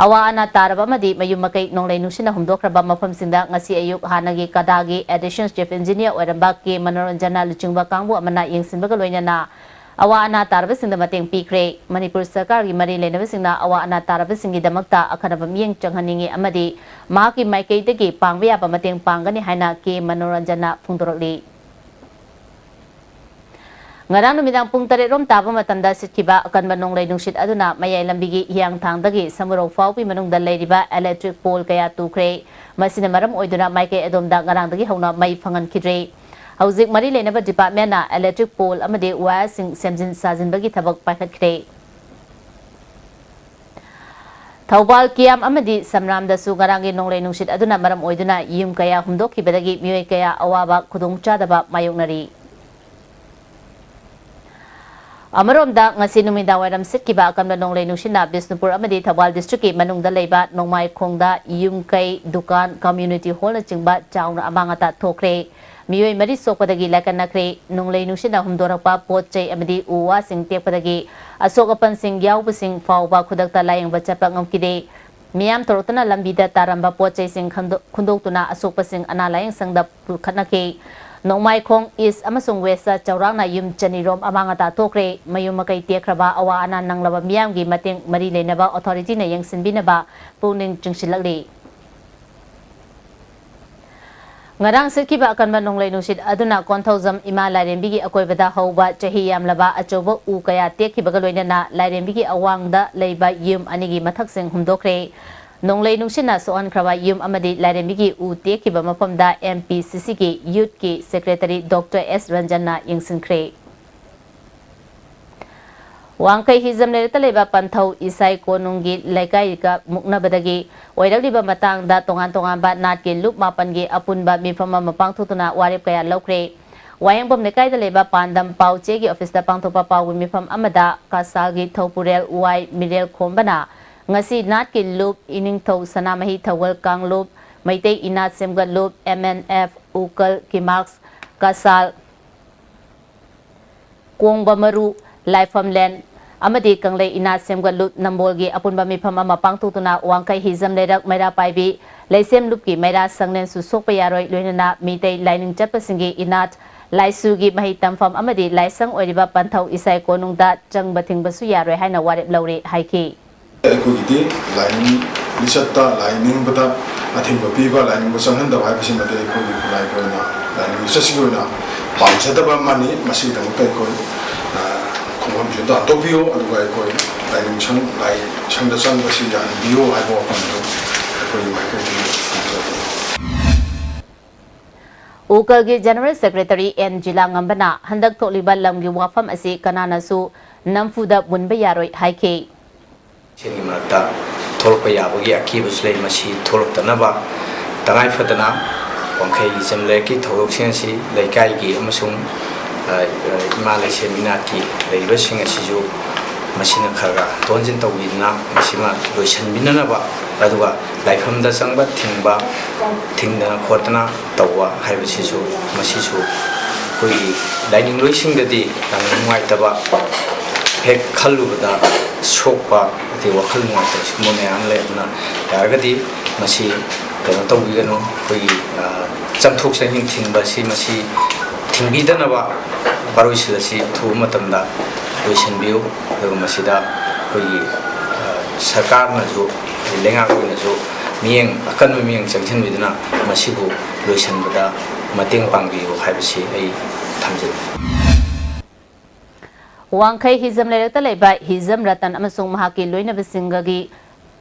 ꯑꯋꯥ ꯑꯅꯥ ꯇꯥꯔꯕ ꯑꯃꯗꯤ ꯃꯌꯨꯝ ꯃꯀꯩ ꯅꯣꯡꯂꯩ ꯅꯨꯡꯁꯤꯠꯅ ꯍꯨꯝꯗꯣꯛꯈ꯭ꯔꯕ ꯃꯐꯝꯁꯤꯡꯗ ꯉꯁꯤ ꯑꯌꯨꯛ ꯍꯥꯟꯅꯒꯤ ꯀꯗꯥꯒꯤ Additional Chief Engineer ꯑꯣꯏꯔꯝꯕ ꯀꯦ ꯃꯅꯣꯔꯟꯖꯟꯅ ꯂꯨꯆꯤꯡꯕ ꯀꯥꯡꯕꯨ ꯑꯃꯅ ꯌꯦꯡꯁꯤꯟꯕꯒ ꯂꯣꯏꯅꯅ ꯑꯋꯥ ꯑꯅꯥ ꯇꯥꯔꯕꯁꯤꯡꯗ ꯃꯇꯦꯡ ꯄꯤꯈ꯭ꯔꯦ꯫ ꯃꯅꯤꯄꯨꯔ ꯁꯔꯀꯥꯔꯒꯤ ꯃꯔꯤ ꯂꯩꯅꯕꯁꯤꯡꯅ ꯑꯋꯥ ꯑꯅꯥ ꯇꯥꯔꯕꯁꯤꯡꯒꯤꯗꯃꯛꯇ ꯑꯈꯟꯅꯕ ꯃꯤꯠꯌꯦꯡ ꯆꯪꯍꯟꯅꯤꯡꯏ ꯑꯃꯗꯤ ꯃꯍꯥꯛꯀꯤ ꯃꯥꯏꯀꯩꯗꯒꯤ ꯄꯥꯡꯕ ꯌꯥꯕ ꯃꯇꯦꯡ ꯄꯥꯡꯒꯅꯤ ꯍꯥꯏꯅ ꯀꯦ ꯃꯅꯣꯔꯟꯖꯟꯅ ꯐꯣꯡꯗꯣꯔꯛꯂꯤ꯫ ꯉꯔꯥꯡ ꯅꯨꯃꯤꯗꯥꯡ ꯄꯨꯡ ꯇꯔꯦꯠ ꯔꯣꯝ ꯇꯥꯕ ꯃꯇꯝꯗ ꯁꯤꯠꯈꯤꯕ ꯑꯀꯟꯕ ꯅꯣꯡꯂꯩ ꯅꯨꯡꯁꯤꯠ ꯑꯗꯨꯅ ꯃꯌꯥꯏ ꯂꯝꯕꯤꯒꯤ ꯍꯤꯌꯥꯡꯊꯥꯡꯗꯒꯤ ꯁꯃꯨꯔꯧ ꯐꯥꯎꯕꯒꯤ ꯃꯅꯨꯡꯗ ꯂꯩꯔꯤꯕ electric pole ꯀꯌꯥ ꯇꯨꯈ꯭ꯔꯦ꯫ ꯃꯁꯤꯅ ꯃꯔꯝ ꯑꯣꯏꯗꯨꯅ ꯃꯥꯏꯀꯩ ꯑꯗꯣꯝꯗ ꯉꯔꯥꯡꯗꯒꯤ ꯍꯧꯅ ꯃꯩ ꯐꯪꯍꯟꯈꯤꯗ꯭ꯔꯦ꯫ ꯍꯧꯖꯤꯛ ꯃꯔꯤ ꯂꯩꯅꯕ departmentꯅ electric pole ꯑꯃꯗꯤ wireꯁꯤꯡ ꯁꯦꯝꯖꯤꯟ ꯁꯥꯖꯤꯟꯕꯒꯤ ꯊꯕꯛ ꯄꯥꯏꯈꯠꯈ꯭ꯔꯦ꯫ ꯊꯧꯕꯥꯜ, ꯀꯤꯌꯥꯝ ꯑꯃꯗꯤ ꯁꯝꯔꯥꯝꯗꯁꯨ ꯉꯔꯥꯡꯒꯤ ꯅꯣꯡꯂꯩ ꯅꯨꯡꯁꯤꯠ ꯑꯗꯨꯅ ꯃꯔꯝ ꯑꯣꯏꯗꯨꯅ ꯌꯨꯝ ꯀꯌꯥ ꯍꯨꯝꯗꯣꯛꯈꯤꯕꯗꯒꯤ ꯃꯤꯑꯣꯏ ꯀꯌꯥ ꯑꯋꯥꯕ ꯈꯨꯗꯣꯡꯆꯥꯗꯕ ꯃꯥꯌꯣꯛꯅꯔꯤ꯫ ꯑꯃꯔꯣꯝꯗ, ꯉꯁꯤ ꯅꯨꯃꯤꯗꯥꯡꯋꯥꯏꯔꯝ ꯁꯤꯠꯈꯤꯕ ꯑꯀꯟꯕ ꯅꯣꯡꯂꯩ ꯅꯨꯡꯁꯤꯠꯅ ꯕꯤꯁꯅꯨꯄꯨꯔ ꯑꯃꯗꯤ ꯊꯧꯕꯥꯜ districtꯀꯤ ꯃꯅꯨꯡꯗ ꯂꯩꯕ ꯅꯣꯡꯃꯥꯏꯈꯣꯡꯗ ꯌꯨꯝ ꯀꯩ, ꯗꯨꯀꯥꯟ, community hallꯅꯆꯤꯡꯕ ꯆꯥꯎꯅ ꯑꯃꯥꯡ ꯑꯇꯥ ꯊꯣꯛꯈ꯭ꯔꯦ꯫ ꯃꯤꯑꯣꯏ ꯃꯔꯤ ꯁꯣꯛꯄꯗꯒꯤ ꯂꯥꯏꯀꯠꯅꯈ꯭ꯔꯦ꯫ ꯅꯣꯡꯂꯩ ꯅꯨꯡꯁꯤꯠꯅ ꯍꯨꯝꯗꯣꯔꯛꯄ ꯄꯣꯠ ꯆꯩ ꯑꯃꯗꯤ ꯎ ꯋꯥꯁꯤꯡ ꯇꯦꯛꯄꯗꯒꯤ ꯑꯁꯣꯛ ꯑꯄꯟꯁꯤꯡ ꯌꯥꯎꯕꯁꯤꯡ ꯐꯥꯎꯕ ꯈꯨꯗꯛꯇ ꯂꯥꯌꯦꯡꯕ ꯆꯠꯄ ꯉꯝꯈꯤꯗꯦ꯫ ꯃꯤꯌꯥꯝ ꯇꯧꯔꯛꯇꯅ ꯂꯝꯕꯤꯗ ꯇꯥꯔꯝꯕ ꯄꯣꯠ ꯆꯩꯁꯤꯡ ꯈꯟꯗꯣ-, ꯈꯨꯟꯗꯣꯛꯇꯨꯅ ꯑꯁꯣꯛꯄꯁꯤꯡ ꯑꯅꯥ ꯂꯥꯌꯦꯡ ꯁꯪꯗ ꯄꯨꯈꯠꯅꯈꯤ꯫ ꯅꯣꯡꯃꯥꯏꯈꯣꯡ East ꯑꯃꯁꯨꯡ Westꯇ ꯆꯥꯎꯔꯥꯛꯅ ꯌꯨꯝ ꯆꯅꯤ ꯔꯣꯝ ꯑꯃꯥꯡ ꯑꯇꯥ ꯊꯣꯛꯈ꯭ꯔꯦ꯫ ꯃꯌꯨꯝ ꯃꯀꯩ ꯇꯦꯛꯈ꯭ꯔꯕ, ꯑꯋꯥ ꯑꯅꯥ ꯅꯪꯂꯕ ꯃꯤꯌꯥꯝꯒꯤ ꯃꯇꯦꯡ ꯃꯔꯤ ꯂꯩꯅꯕ authorityꯅ ꯌꯦꯡꯁꯤꯟꯕꯤꯅꯕ ꯄꯨꯛꯅꯤꯡ ꯆꯤꯡꯁꯤꯜꯂꯛꯂꯤ꯫ ꯉꯔꯥꯡ ꯁꯤꯠꯈꯤꯕ ꯑꯀꯟꯕ ꯅꯣꯡꯂꯩ ꯅꯨꯡꯁꯤꯠ ꯑꯗꯨꯅ ꯀꯣꯟꯊꯧꯖꯝ ꯏꯃꯥ ꯂꯥꯏꯔꯦꯝꯕꯤꯒꯤ ꯑꯀꯣꯏꯕꯗ ꯍꯧꯕ ꯆꯍꯤ ꯌꯥꯝꯂꯕ ꯑꯆꯧꯕ ꯎ ꯀꯌꯥ ꯇꯦꯛꯈꯤꯕꯒ ꯂꯣꯏꯅꯅ ꯂꯥꯏꯔꯦꯝꯕꯤꯒꯤ ꯑꯋꯥꯡꯗ ꯂꯩꯕ ꯌꯨꯝ ꯑꯅꯤꯒꯤ ꯃꯊꯛꯁꯤꯡ ꯍꯨꯝꯗꯣꯛꯈ꯭ꯔꯦ꯫ ꯅꯣꯡꯂꯩ ꯅꯨꯡꯁꯤꯠꯅ ꯁꯣꯛꯍꯟꯈ꯭ꯔꯕ ꯌꯨꯝ ꯑꯃꯗꯤ ꯂꯥꯏꯔꯦꯝꯕꯤꯒꯤ ꯎ ꯇꯦꯛꯈꯤꯕ ꯃꯐꯝꯗ MPCCꯒꯤ youthꯀꯤ secretary Doctor S ꯔꯟꯖꯟꯅ ꯌꯦꯡꯁꯤꯟꯈ꯭ꯔꯦ꯫ ꯋꯥꯡꯈꯩ ꯍꯤꯖꯝ ꯂꯩꯔꯛꯇ ꯂꯩꯕ ꯄꯟꯊꯧ ꯏꯁꯥꯏ ꯀꯣꯅꯨꯡꯒꯤ ꯂꯩꯀꯥꯏꯒ ꯃꯨꯛꯅꯕꯗꯒꯤ ꯑꯣꯏꯔꯛꯂꯤꯕ ꯃꯇꯥꯡꯗ ꯇꯣꯉꯥꯟ ꯇꯣꯉꯥꯟꯕ ꯅꯥꯠꯀꯤ ꯂꯨꯞ ꯃꯥꯄꯟꯒꯤ ꯑꯄꯨꯟꯕ ꯃꯤꯐꯝ ꯑꯃ ꯄꯥꯡꯊꯣꯛꯇꯨꯅ ꯋꯥꯔꯦꯞ ꯀꯌꯥ ꯂꯧꯈ꯭ꯔꯦ꯫ ꯋꯥꯍꯦꯡꯕꯝ ꯂꯩꯀꯥꯏꯗ ꯂꯩꯕ ꯄꯥꯟꯗꯝ ꯄꯥꯎ ꯆꯦꯒꯤ officeꯇ ꯄꯥꯡꯊꯣꯛꯄ ꯄꯥꯎꯒꯤ ꯃꯤꯐꯝ ꯑꯃꯗ ꯀꯁꯥꯜꯒꯤ ꯊꯧꯄꯨꯔꯦꯜ ꯋꯥꯏ ꯃꯤꯔꯦꯜ ꯈꯣꯝꯕꯅ ꯉꯁꯤ ꯅꯥꯠꯀꯤ ꯂꯨꯞ ꯏꯅꯤꯡꯊꯧ ꯁꯅꯥꯃꯍꯤ ꯊꯧꯒꯜ ꯀꯥꯡꯂꯨꯞ, ꯃꯩꯇꯩ ꯏꯅꯥꯠ ꯁꯦꯝꯒꯠ ꯂꯨꯞ, MNF, ꯎꯀꯜ, ꯀꯤꯃꯥꯛꯁ, ꯀꯁꯥꯜ, ꯀꯣꯡꯕ ꯃꯔꯨ, ꯂꯥꯏꯐꯝꯂꯦꯟ ꯑꯃꯗꯤ ꯀꯪꯂꯩ ꯏꯅꯥꯠ ꯁꯦꯝꯒꯠꯂꯨꯞ ꯅꯝꯕꯣꯜꯒꯤ ꯑꯄꯨꯟꯕ ꯃꯤꯐꯝ ꯑꯃ ꯄꯥꯡꯊꯣꯛꯇꯨꯅ ꯋꯥꯡꯈꯩ ꯍꯤꯖꯝ ꯂꯩꯔꯛ ꯃꯩꯔꯥ ꯄꯥꯏꯕꯤ ꯂꯩꯁꯦꯝ ꯂꯨꯞꯀꯤ ꯃꯩꯔꯥ ꯁꯪꯂꯦꯟꯁꯨ ꯁꯣꯛꯄ ꯌꯥꯔꯣꯏ, ꯂꯣꯏꯅꯅ ꯃꯤꯇꯩ ꯂꯥꯏꯅꯤꯡ ꯆꯠꯄꯁꯤꯡꯒꯤ ꯏꯅꯥꯠ ꯂꯥꯏꯁꯨꯒꯤ ꯃꯍꯩ ꯇꯝꯐꯝ ꯑꯃꯗꯤ ꯂꯥꯏꯁꯪ ꯑꯣꯏꯔꯤꯕ ꯄꯟꯊꯧ ꯏꯁꯥꯏ ꯀꯣꯅꯨꯡꯗ ꯆꯪꯕ ꯊꯤꯡꯕꯁꯨ ꯌꯥꯔꯣꯏ ꯍꯥꯏꯅ ꯋꯥꯔꯦꯞ ꯂꯧꯔꯦ ꯍꯥꯏꯈꯤ꯫ ꯑꯩꯈꯣꯏꯒꯤꯗꯤ ꯂꯥꯏꯅꯤꯡ ꯂꯤꯆꯠꯇ, ꯂꯥꯏꯅꯤꯡꯕꯗ ꯑꯊꯤꯡꯕ ꯄꯤꯕ, ꯂꯥꯏꯅꯤꯡꯕ ꯆꯪꯍꯟꯗꯕ ꯍꯥꯏꯕꯁꯤꯃꯗꯤ ꯑꯩꯈꯣꯏꯒꯤ ꯈꯨꯟꯅꯥꯏꯒꯤ ꯑꯣꯏꯅ, ꯂꯥꯏꯅꯤꯡ ꯂꯤꯆꯠꯁꯤꯒꯤ ꯑꯣꯏꯅ ꯄꯥꯝꯖꯗꯕ ꯑꯃꯅꯤ꯫ ꯃꯁꯤꯒꯤꯗꯃꯛꯇ ꯑꯩꯈꯣꯏ, ꯑ, ꯈꯣꯡꯐꯝꯁꯤꯗ ꯍꯟꯗꯣꯛꯄꯤꯌꯨ, ꯑꯗꯨꯒ ꯑꯩꯈꯣꯏ ꯂꯥꯏꯅꯤꯡ ꯁꯪ, ꯂꯥꯏ ꯁꯪꯗ ꯆꯪꯕꯁꯤ ꯌꯥꯍꯟꯕꯤꯌꯨ ꯍꯥꯏꯕ ꯋꯥꯐꯝꯗꯨ ꯑꯩꯈꯣꯏꯒꯤ ꯃꯥꯏꯀꯩꯗꯒꯤ ꯊꯝꯖꯒꯦ꯫ ꯎꯀꯜꯒꯤ General Secretary ꯑꯦꯟ ꯖꯤꯂꯥꯉꯝꯕꯅ ꯍꯟꯗꯛ ꯊꯣꯛꯂꯤꯕ ꯂꯝꯒꯤ ꯋꯥꯐꯝ ꯑꯁꯤ ꯀꯅꯥꯅꯁꯨ ꯅꯝꯐꯨꯗ ꯃꯨꯟꯕ ꯌꯥꯔꯣꯏ ꯍꯥꯏꯈꯤ꯫ ꯁꯤꯒꯤ ꯃꯔꯛꯇ ꯊꯣꯛꯂꯛꯄ ꯌꯥꯕꯒꯤ ꯑꯀꯤꯕꯁꯨ ꯂꯩ꯫ ꯃꯁꯤ ꯊꯣꯛꯂꯛꯇꯅꯕ ꯇꯉꯥꯏ ꯐꯗꯅ ꯋꯥꯡꯈꯩ ꯍꯤꯖꯝ ꯂꯩꯔꯛꯀꯤ ꯊꯧꯗꯣꯛꯁꯤꯡ ꯑꯁꯤ ꯂꯩꯀꯥꯏꯒꯤ ꯑꯃꯁꯨꯡ, ꯑ, ꯑ, ꯏꯃꯥ ꯂꯩꯁꯦꯝ ꯏꯅꯥꯠꯀꯤ ꯂꯩꯔꯤꯕꯁꯤꯡ ꯑꯁꯤꯁꯨ ꯃꯁꯤꯅ ꯈꯔ ꯈꯔ ꯇꯣꯟꯖꯤꯟ ꯇꯧꯕꯤꯗꯨꯅ ꯃꯁꯤꯃ ꯂꯣꯏꯁꯤꯟꯕꯤꯅꯅꯕ, ꯑꯗꯨꯒ ꯂꯥꯏꯐꯝꯗ ꯆꯪꯕ ꯊꯤꯡꯕ, ꯊꯤꯡꯗꯅ ꯈꯣꯠꯇꯅ ꯇꯧꯕ ꯍꯥꯏꯕꯁꯤꯁꯨ, ꯃꯁꯤꯁꯨ ꯑꯩꯈꯣꯏꯒꯤ ꯂꯥꯏꯅꯤꯡꯂꯣꯏꯁꯤꯡꯗꯗꯤ ꯌꯥꯝꯅ ꯅꯨꯡꯉꯥꯏꯇꯕ, ꯍꯦꯛ ꯈꯜꯂꯨꯕꯗ ꯁꯣꯛꯄ, ꯑꯗꯩ ꯋꯥꯈꯜ ꯅꯨꯡꯉꯥꯏꯇꯕ ꯁꯤꯒꯨꯝꯕ ꯃꯌꯥꯝ ꯑꯃ ꯂꯩ꯫ ꯑꯗꯨꯅ ꯌꯥꯔꯒꯗꯤ ꯃꯁꯤ ꯀꯩꯅꯣ ꯇꯧꯕꯤꯒꯅꯨ, ꯑꯩꯈꯣꯏꯒꯤ, ꯑ, ꯆꯪꯊꯣꯛ ꯆꯪꯁꯤꯟ ꯊꯤꯡꯕ ꯑꯁꯤ, ꯃꯁꯤ ꯊꯤꯡꯕꯤꯗꯅꯕ ꯋꯥꯔꯣꯏꯁꯤꯜ ꯑꯁꯤ ꯑꯊꯨꯕ ꯃꯇꯝꯗ ꯂꯣꯏꯁꯤꯟꯕꯤꯌꯨ꯫ ꯑꯗꯨꯒ ꯃꯁꯤꯗ ꯑꯩꯈꯣꯏꯒꯤ, ꯑ, ꯁꯔꯀꯥꯔꯅꯁꯨ, ꯂꯩꯉꯥꯛ ꯑꯣꯏꯅꯁꯨ ꯃꯤꯠꯌꯦꯡ, ꯑꯀꯟꯕ ꯃꯤꯠꯌꯦꯡ ꯆꯪꯁꯤꯟꯕꯤꯗꯨꯅ ꯃꯁꯤꯕꯨ ꯂꯣꯏꯁꯤꯟꯕꯗ ꯃꯇꯦꯡ ꯄꯥꯡꯕꯤꯌꯨ ꯍꯥꯏꯕꯁꯤ ꯑꯩ ꯊꯝꯖꯒꯦ꯫ ꯋꯥꯡꯈꯩ ꯍꯤꯖꯝ ꯂꯩꯔꯛꯇ ꯂꯩꯕ ꯍꯤꯖꯝ ꯔꯇꯟ ꯑꯃꯁꯨꯡ ꯃꯍꯥꯛꯀꯤ ꯂꯣꯏꯅꯕꯁꯤꯡꯒꯒꯤ,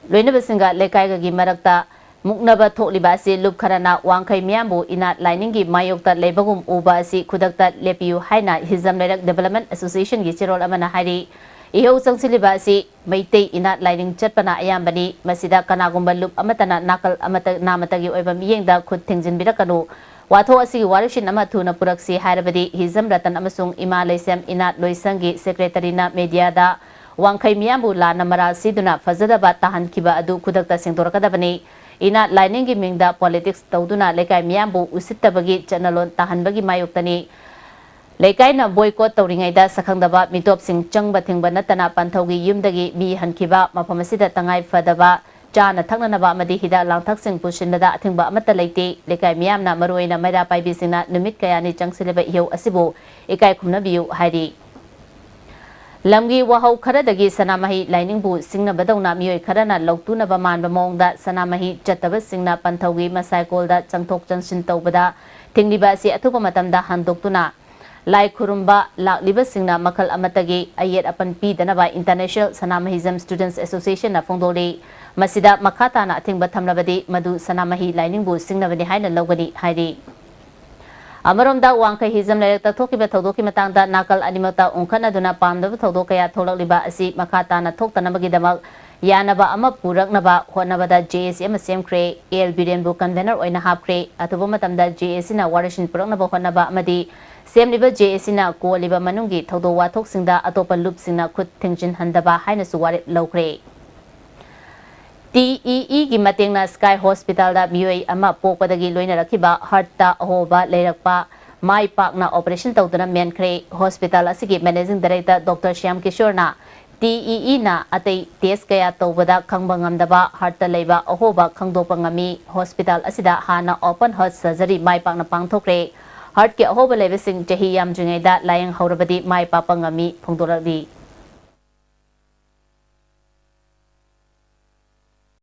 ꯂꯣꯏꯅꯕꯁꯤꯡꯒ ꯂꯩꯀꯥꯏꯒꯒꯤ ꯃꯔꯛꯇ ꯃꯨꯛꯅꯕ ꯊꯣꯛꯂꯤꯕ ꯑꯁꯤ ꯂꯨꯞ ꯈꯔꯅ ꯋꯥꯡꯈꯩ ꯃꯤꯌꯥꯝꯕꯨ ꯏꯅꯥꯠ ꯂꯥꯏꯅꯤꯡꯒꯤ ꯃꯥꯌꯣꯛꯇ ꯂꯩꯕꯒꯨꯝ ꯎꯕ ꯑꯁꯤ ꯈꯨꯗꯛꯇ ꯂꯦꯞꯄꯤꯌꯨ ꯍꯥꯏꯅ ꯍꯤꯖꯝ ꯂꯩꯔꯛ Development Associationꯒꯤ ꯆꯦꯔꯣꯜ ꯑꯃꯅ ꯍꯥꯏꯔꯤ꯫ ꯏꯍꯧ ꯆꯪꯁꯤꯜꯂꯤꯕ ꯑꯁꯤ ꯃꯩꯇꯩ ꯏꯅꯥꯠ ꯂꯥꯏꯅꯤꯡ ꯆꯠꯄꯅ ꯑꯌꯥꯝꯕꯅꯤ꯫ ꯃꯁꯤꯗ ꯀꯅꯥꯒꯨꯝꯕ ꯂꯨꯞ ꯑꯃꯠꯇꯅ ꯅꯥꯀꯜ ꯑꯃꯠꯇ, ꯅꯥꯃꯠꯇꯒꯤ ꯑꯣꯏꯕ ꯃꯤꯠꯌꯦꯡꯗ ꯈꯨꯠ ꯊꯤꯡꯖꯤꯟꯕꯤꯔꯛꯀꯅꯨ꯫ ꯋꯥꯊꯣꯛ ꯑꯁꯤꯒꯤ ꯋꯥꯔꯣꯏꯁꯤꯟ ꯑꯃ ꯊꯨꯅ ꯄꯨꯔꯛꯁꯤ ꯍꯥꯏꯔꯕꯗꯤ ꯍꯤꯖꯝ ꯔꯇꯟ ꯑꯃꯁꯨꯡ ꯏꯃꯥ ꯂꯩꯁꯦꯝ ꯏꯅꯥꯠ ꯂꯣꯏꯁꯪꯒꯤ Secretaryꯅ mediaꯗ ꯋꯥꯡꯈꯩ ꯃꯤꯌꯥꯝꯕꯨ ꯂꯥꯟꯅ ꯃꯔꯥꯜ ꯁꯤꯗꯨꯅ ꯐꯖꯗꯕ ꯇꯥꯍꯟꯈꯤꯕ ꯑꯗꯨ ꯈꯨꯗꯛꯇ ꯁꯦꯡꯗꯣꯔꯛꯀꯗꯕꯅꯤ꯫ ꯏꯅꯥꯠ ꯂꯥꯏꯅꯤꯡꯒꯤ ꯃꯤꯡꯗ politics ꯇꯧꯗꯨꯅ ꯂꯩꯀꯥꯏ ꯃꯤꯌꯥꯝꯕꯨ ꯎꯁꯤꯠꯇꯕꯒꯤ ꯆꯠꯅꯂꯣꯟ ꯇꯥꯍꯟꯕꯒꯤ ꯃꯥꯌꯣꯛꯇꯅꯤ꯫ ꯂꯩꯀꯥꯏꯅ boycott ꯇꯧꯔꯤꯉꯩꯗ ꯁꯛꯈꯪꯗꯕ ꯃꯤꯇꯣꯞꯁꯤꯡ ꯆꯪꯕ ꯊꯤꯡꯕ ꯅꯠꯇꯅ ꯄꯟꯊꯧꯒꯤ ꯌꯨꯝꯗꯒꯤ ꯃꯤ ꯍꯟꯈꯤꯕ, ꯃꯐꯝ ꯑꯁꯤꯗ ꯇꯉꯥꯏ ꯐꯗꯕ ꯆꯥꯅ ꯊꯛꯅꯅꯕ ꯑꯃꯗꯤ ꯍꯤꯗꯥꯛ ꯂꯥꯡꯊꯛꯁꯤꯡ ꯄꯨꯁꯤꯟꯕꯗ ꯑꯊꯤꯡꯕ ꯑꯃꯠꯇ ꯂꯩꯇꯦ꯫ ꯂꯩꯀꯥꯏ ꯃꯤꯌꯥꯝꯅ, ꯃꯔꯨꯑꯣꯏꯅ ꯃꯩꯔꯥ ꯄꯥꯏꯕꯤꯁꯤꯡꯅ ꯅꯨꯃꯤꯠ ꯀꯌꯥꯅꯤ ꯆꯪꯁꯤꯜꯂꯤꯕ ꯏꯍꯧ ꯑꯁꯤꯕꯨ ꯏꯀꯥꯏ ꯈꯨꯝꯅꯕꯤꯌꯨ ꯍꯥꯏꯔꯤ꯫ ꯂꯝꯒꯤ ꯋꯥꯍꯧ ꯈꯔꯗꯒꯤ ꯁꯅꯥꯃꯍꯤ ꯂꯥꯏꯅꯤꯡꯕꯨ ꯁꯤꯡꯅꯕꯗꯧꯅ ꯃꯤꯑꯣꯏ ꯈꯔꯅ ꯂꯧꯇꯨꯅꯕ ꯃꯥꯟꯕ ꯃꯑꯣꯡꯗ ꯁꯅꯥꯃꯍꯤ ꯆꯠꯇꯕꯁꯤꯡꯅ ꯄꯟꯊꯧꯒꯤ ꯃꯁꯥꯏꯀꯣꯜꯗ ꯆꯪꯊꯣꯛ ꯆꯪꯁꯤꯟ ꯇꯧꯕꯗ ꯊꯤꯡꯂꯤꯕ ꯑꯁꯤ ꯑꯊꯨꯕ ꯃꯇꯝꯗ ꯍꯟꯗꯣꯛꯇꯨꯅ ꯂꯥꯏ ꯈꯨꯔꯨꯝꯕ ꯂꯥꯛꯂꯤꯕꯁꯤꯡꯅ ꯃꯈꯜ ꯑꯃꯠꯇꯒꯤ ꯑꯌꯦꯠ ꯑꯄꯟ ꯄꯤꯗꯅꯕ International Sanamahism Students Association ꯅ ꯐꯣꯡꯗꯣꯛꯂꯤ꯫ ꯃꯁꯤꯗ ꯃꯈꯥ ꯇꯥꯅ ꯑꯊꯤꯡꯕ ꯊꯝꯂꯕꯗꯤ ꯃꯗꯨ ꯁꯅꯥꯃꯍꯤ ꯂꯥꯏꯅꯤꯡꯕꯨ ꯁꯤꯡꯅꯕꯅꯤ ꯍꯥꯏꯅ ꯂꯧꯒꯅꯤ ꯍꯥꯏꯔꯤ꯫ ꯑꯃꯔꯣꯝꯗ, ꯋꯥꯡꯈꯩ ꯍꯤꯖꯝ ꯂꯩꯔꯛꯇ ꯊꯣꯛꯈꯤꯕ ꯊꯧꯗꯣꯛꯀꯤ ꯃꯇꯥꯡꯗ ꯅꯥꯀꯜ ꯑꯅꯤꯃꯛꯇ ꯑꯣꯟꯈꯠꯅꯗꯨꯅ ꯄꯥꯝꯗꯕ ꯊꯧꯗꯣꯛ ꯀꯌꯥ ꯊꯣꯛꯂꯛꯂꯤꯕ ꯑꯁꯤ ꯃꯈꯥ ꯇꯥꯅ ꯊꯣꯛꯇꯅꯕꯒꯤꯗꯃꯛ ꯌꯥꯅꯕ ꯑꯃ ꯄꯨꯔꯛꯅꯕ ꯍꯣꯠꯅꯕꯗ J A C ꯑꯃ ꯁꯦꯝꯈ꯭ꯔꯦ꯫ ꯑꯦꯜ ꯕꯤꯔꯦꯟꯕꯨ convener ꯑꯣꯏꯅ ꯍꯥꯞꯈ꯭ꯔꯦ꯫ ꯑꯊꯨꯕ ꯃꯇꯝꯗ J A C ꯅ ꯋꯥꯔꯣꯏꯁꯤꯟ ꯄꯨꯔꯛꯅꯕ ꯍꯣꯠꯅꯕ ꯑꯃꯗꯤ ꯁꯦꯝꯂꯤꯕ J A C ꯅ ꯀꯣꯜꯂꯤꯕ ꯃꯅꯨꯡꯒꯤ ꯊꯧꯗꯣꯛ ꯋꯥꯊꯣꯛꯁꯤꯡꯗ ꯑꯇꯣꯞꯄ ꯂꯨꯞꯁꯤꯡꯅ ꯈꯨꯠ ꯊꯤꯡꯖꯤꯟꯍꯟꯗꯕ ꯍꯥꯏꯅꯁꯨ ꯋꯥꯔꯦꯞ ꯂꯧꯈ꯭ꯔꯦ꯫ T E E ꯒꯤ ꯃꯇꯦꯡꯅ Sky Hospital ꯗ ꯃꯤꯑꯣꯏ ꯑꯃ ꯄꯣꯛꯄꯗꯒꯤ ꯂꯣꯏꯅꯔꯛꯈꯤꯕ heart ꯇ ꯑꯍꯣꯕ ꯂꯩꯔꯛꯄ ꯃꯥꯏ ꯄꯥꯛꯅ operation ꯇꯧꯗꯨꯅ ꯃꯦꯟꯈ꯭ꯔꯦ꯫ Hospital ꯑꯁꯤꯒꯤ Managing Director Doctor Shyam Kishore ꯅ T E E ꯅ ꯑꯇꯩ test ꯀꯌꯥ ꯇꯧꯕꯗ ꯈꯪꯕ ꯉꯝꯗꯕ heart ꯇ ꯂꯩꯕ ꯑꯍꯣꯕ ꯈꯪꯗꯣꯛꯄ ꯉꯝꯃꯤ꯫ Hospital ꯑꯁꯤꯗ ꯍꯥꯟꯅ open heart surgery ꯃꯥꯏ ꯄꯥꯛꯅ ꯄꯥꯡꯊꯣꯛꯈ꯭ꯔꯦ꯫ Heart ꯀꯤ ꯑꯍꯣꯕ ꯂꯩꯕꯁꯤꯡ ꯆꯍꯤ ꯌꯥꯝꯗ꯭ꯔꯤꯉꯩꯗ ꯂꯥꯌꯦꯡ ꯍꯧꯔꯕꯗꯤ ꯃꯥꯏ ꯄꯥꯛꯄ ꯉꯝꯃꯤ ꯐꯣꯡꯗꯣꯔꯛꯂꯤ꯫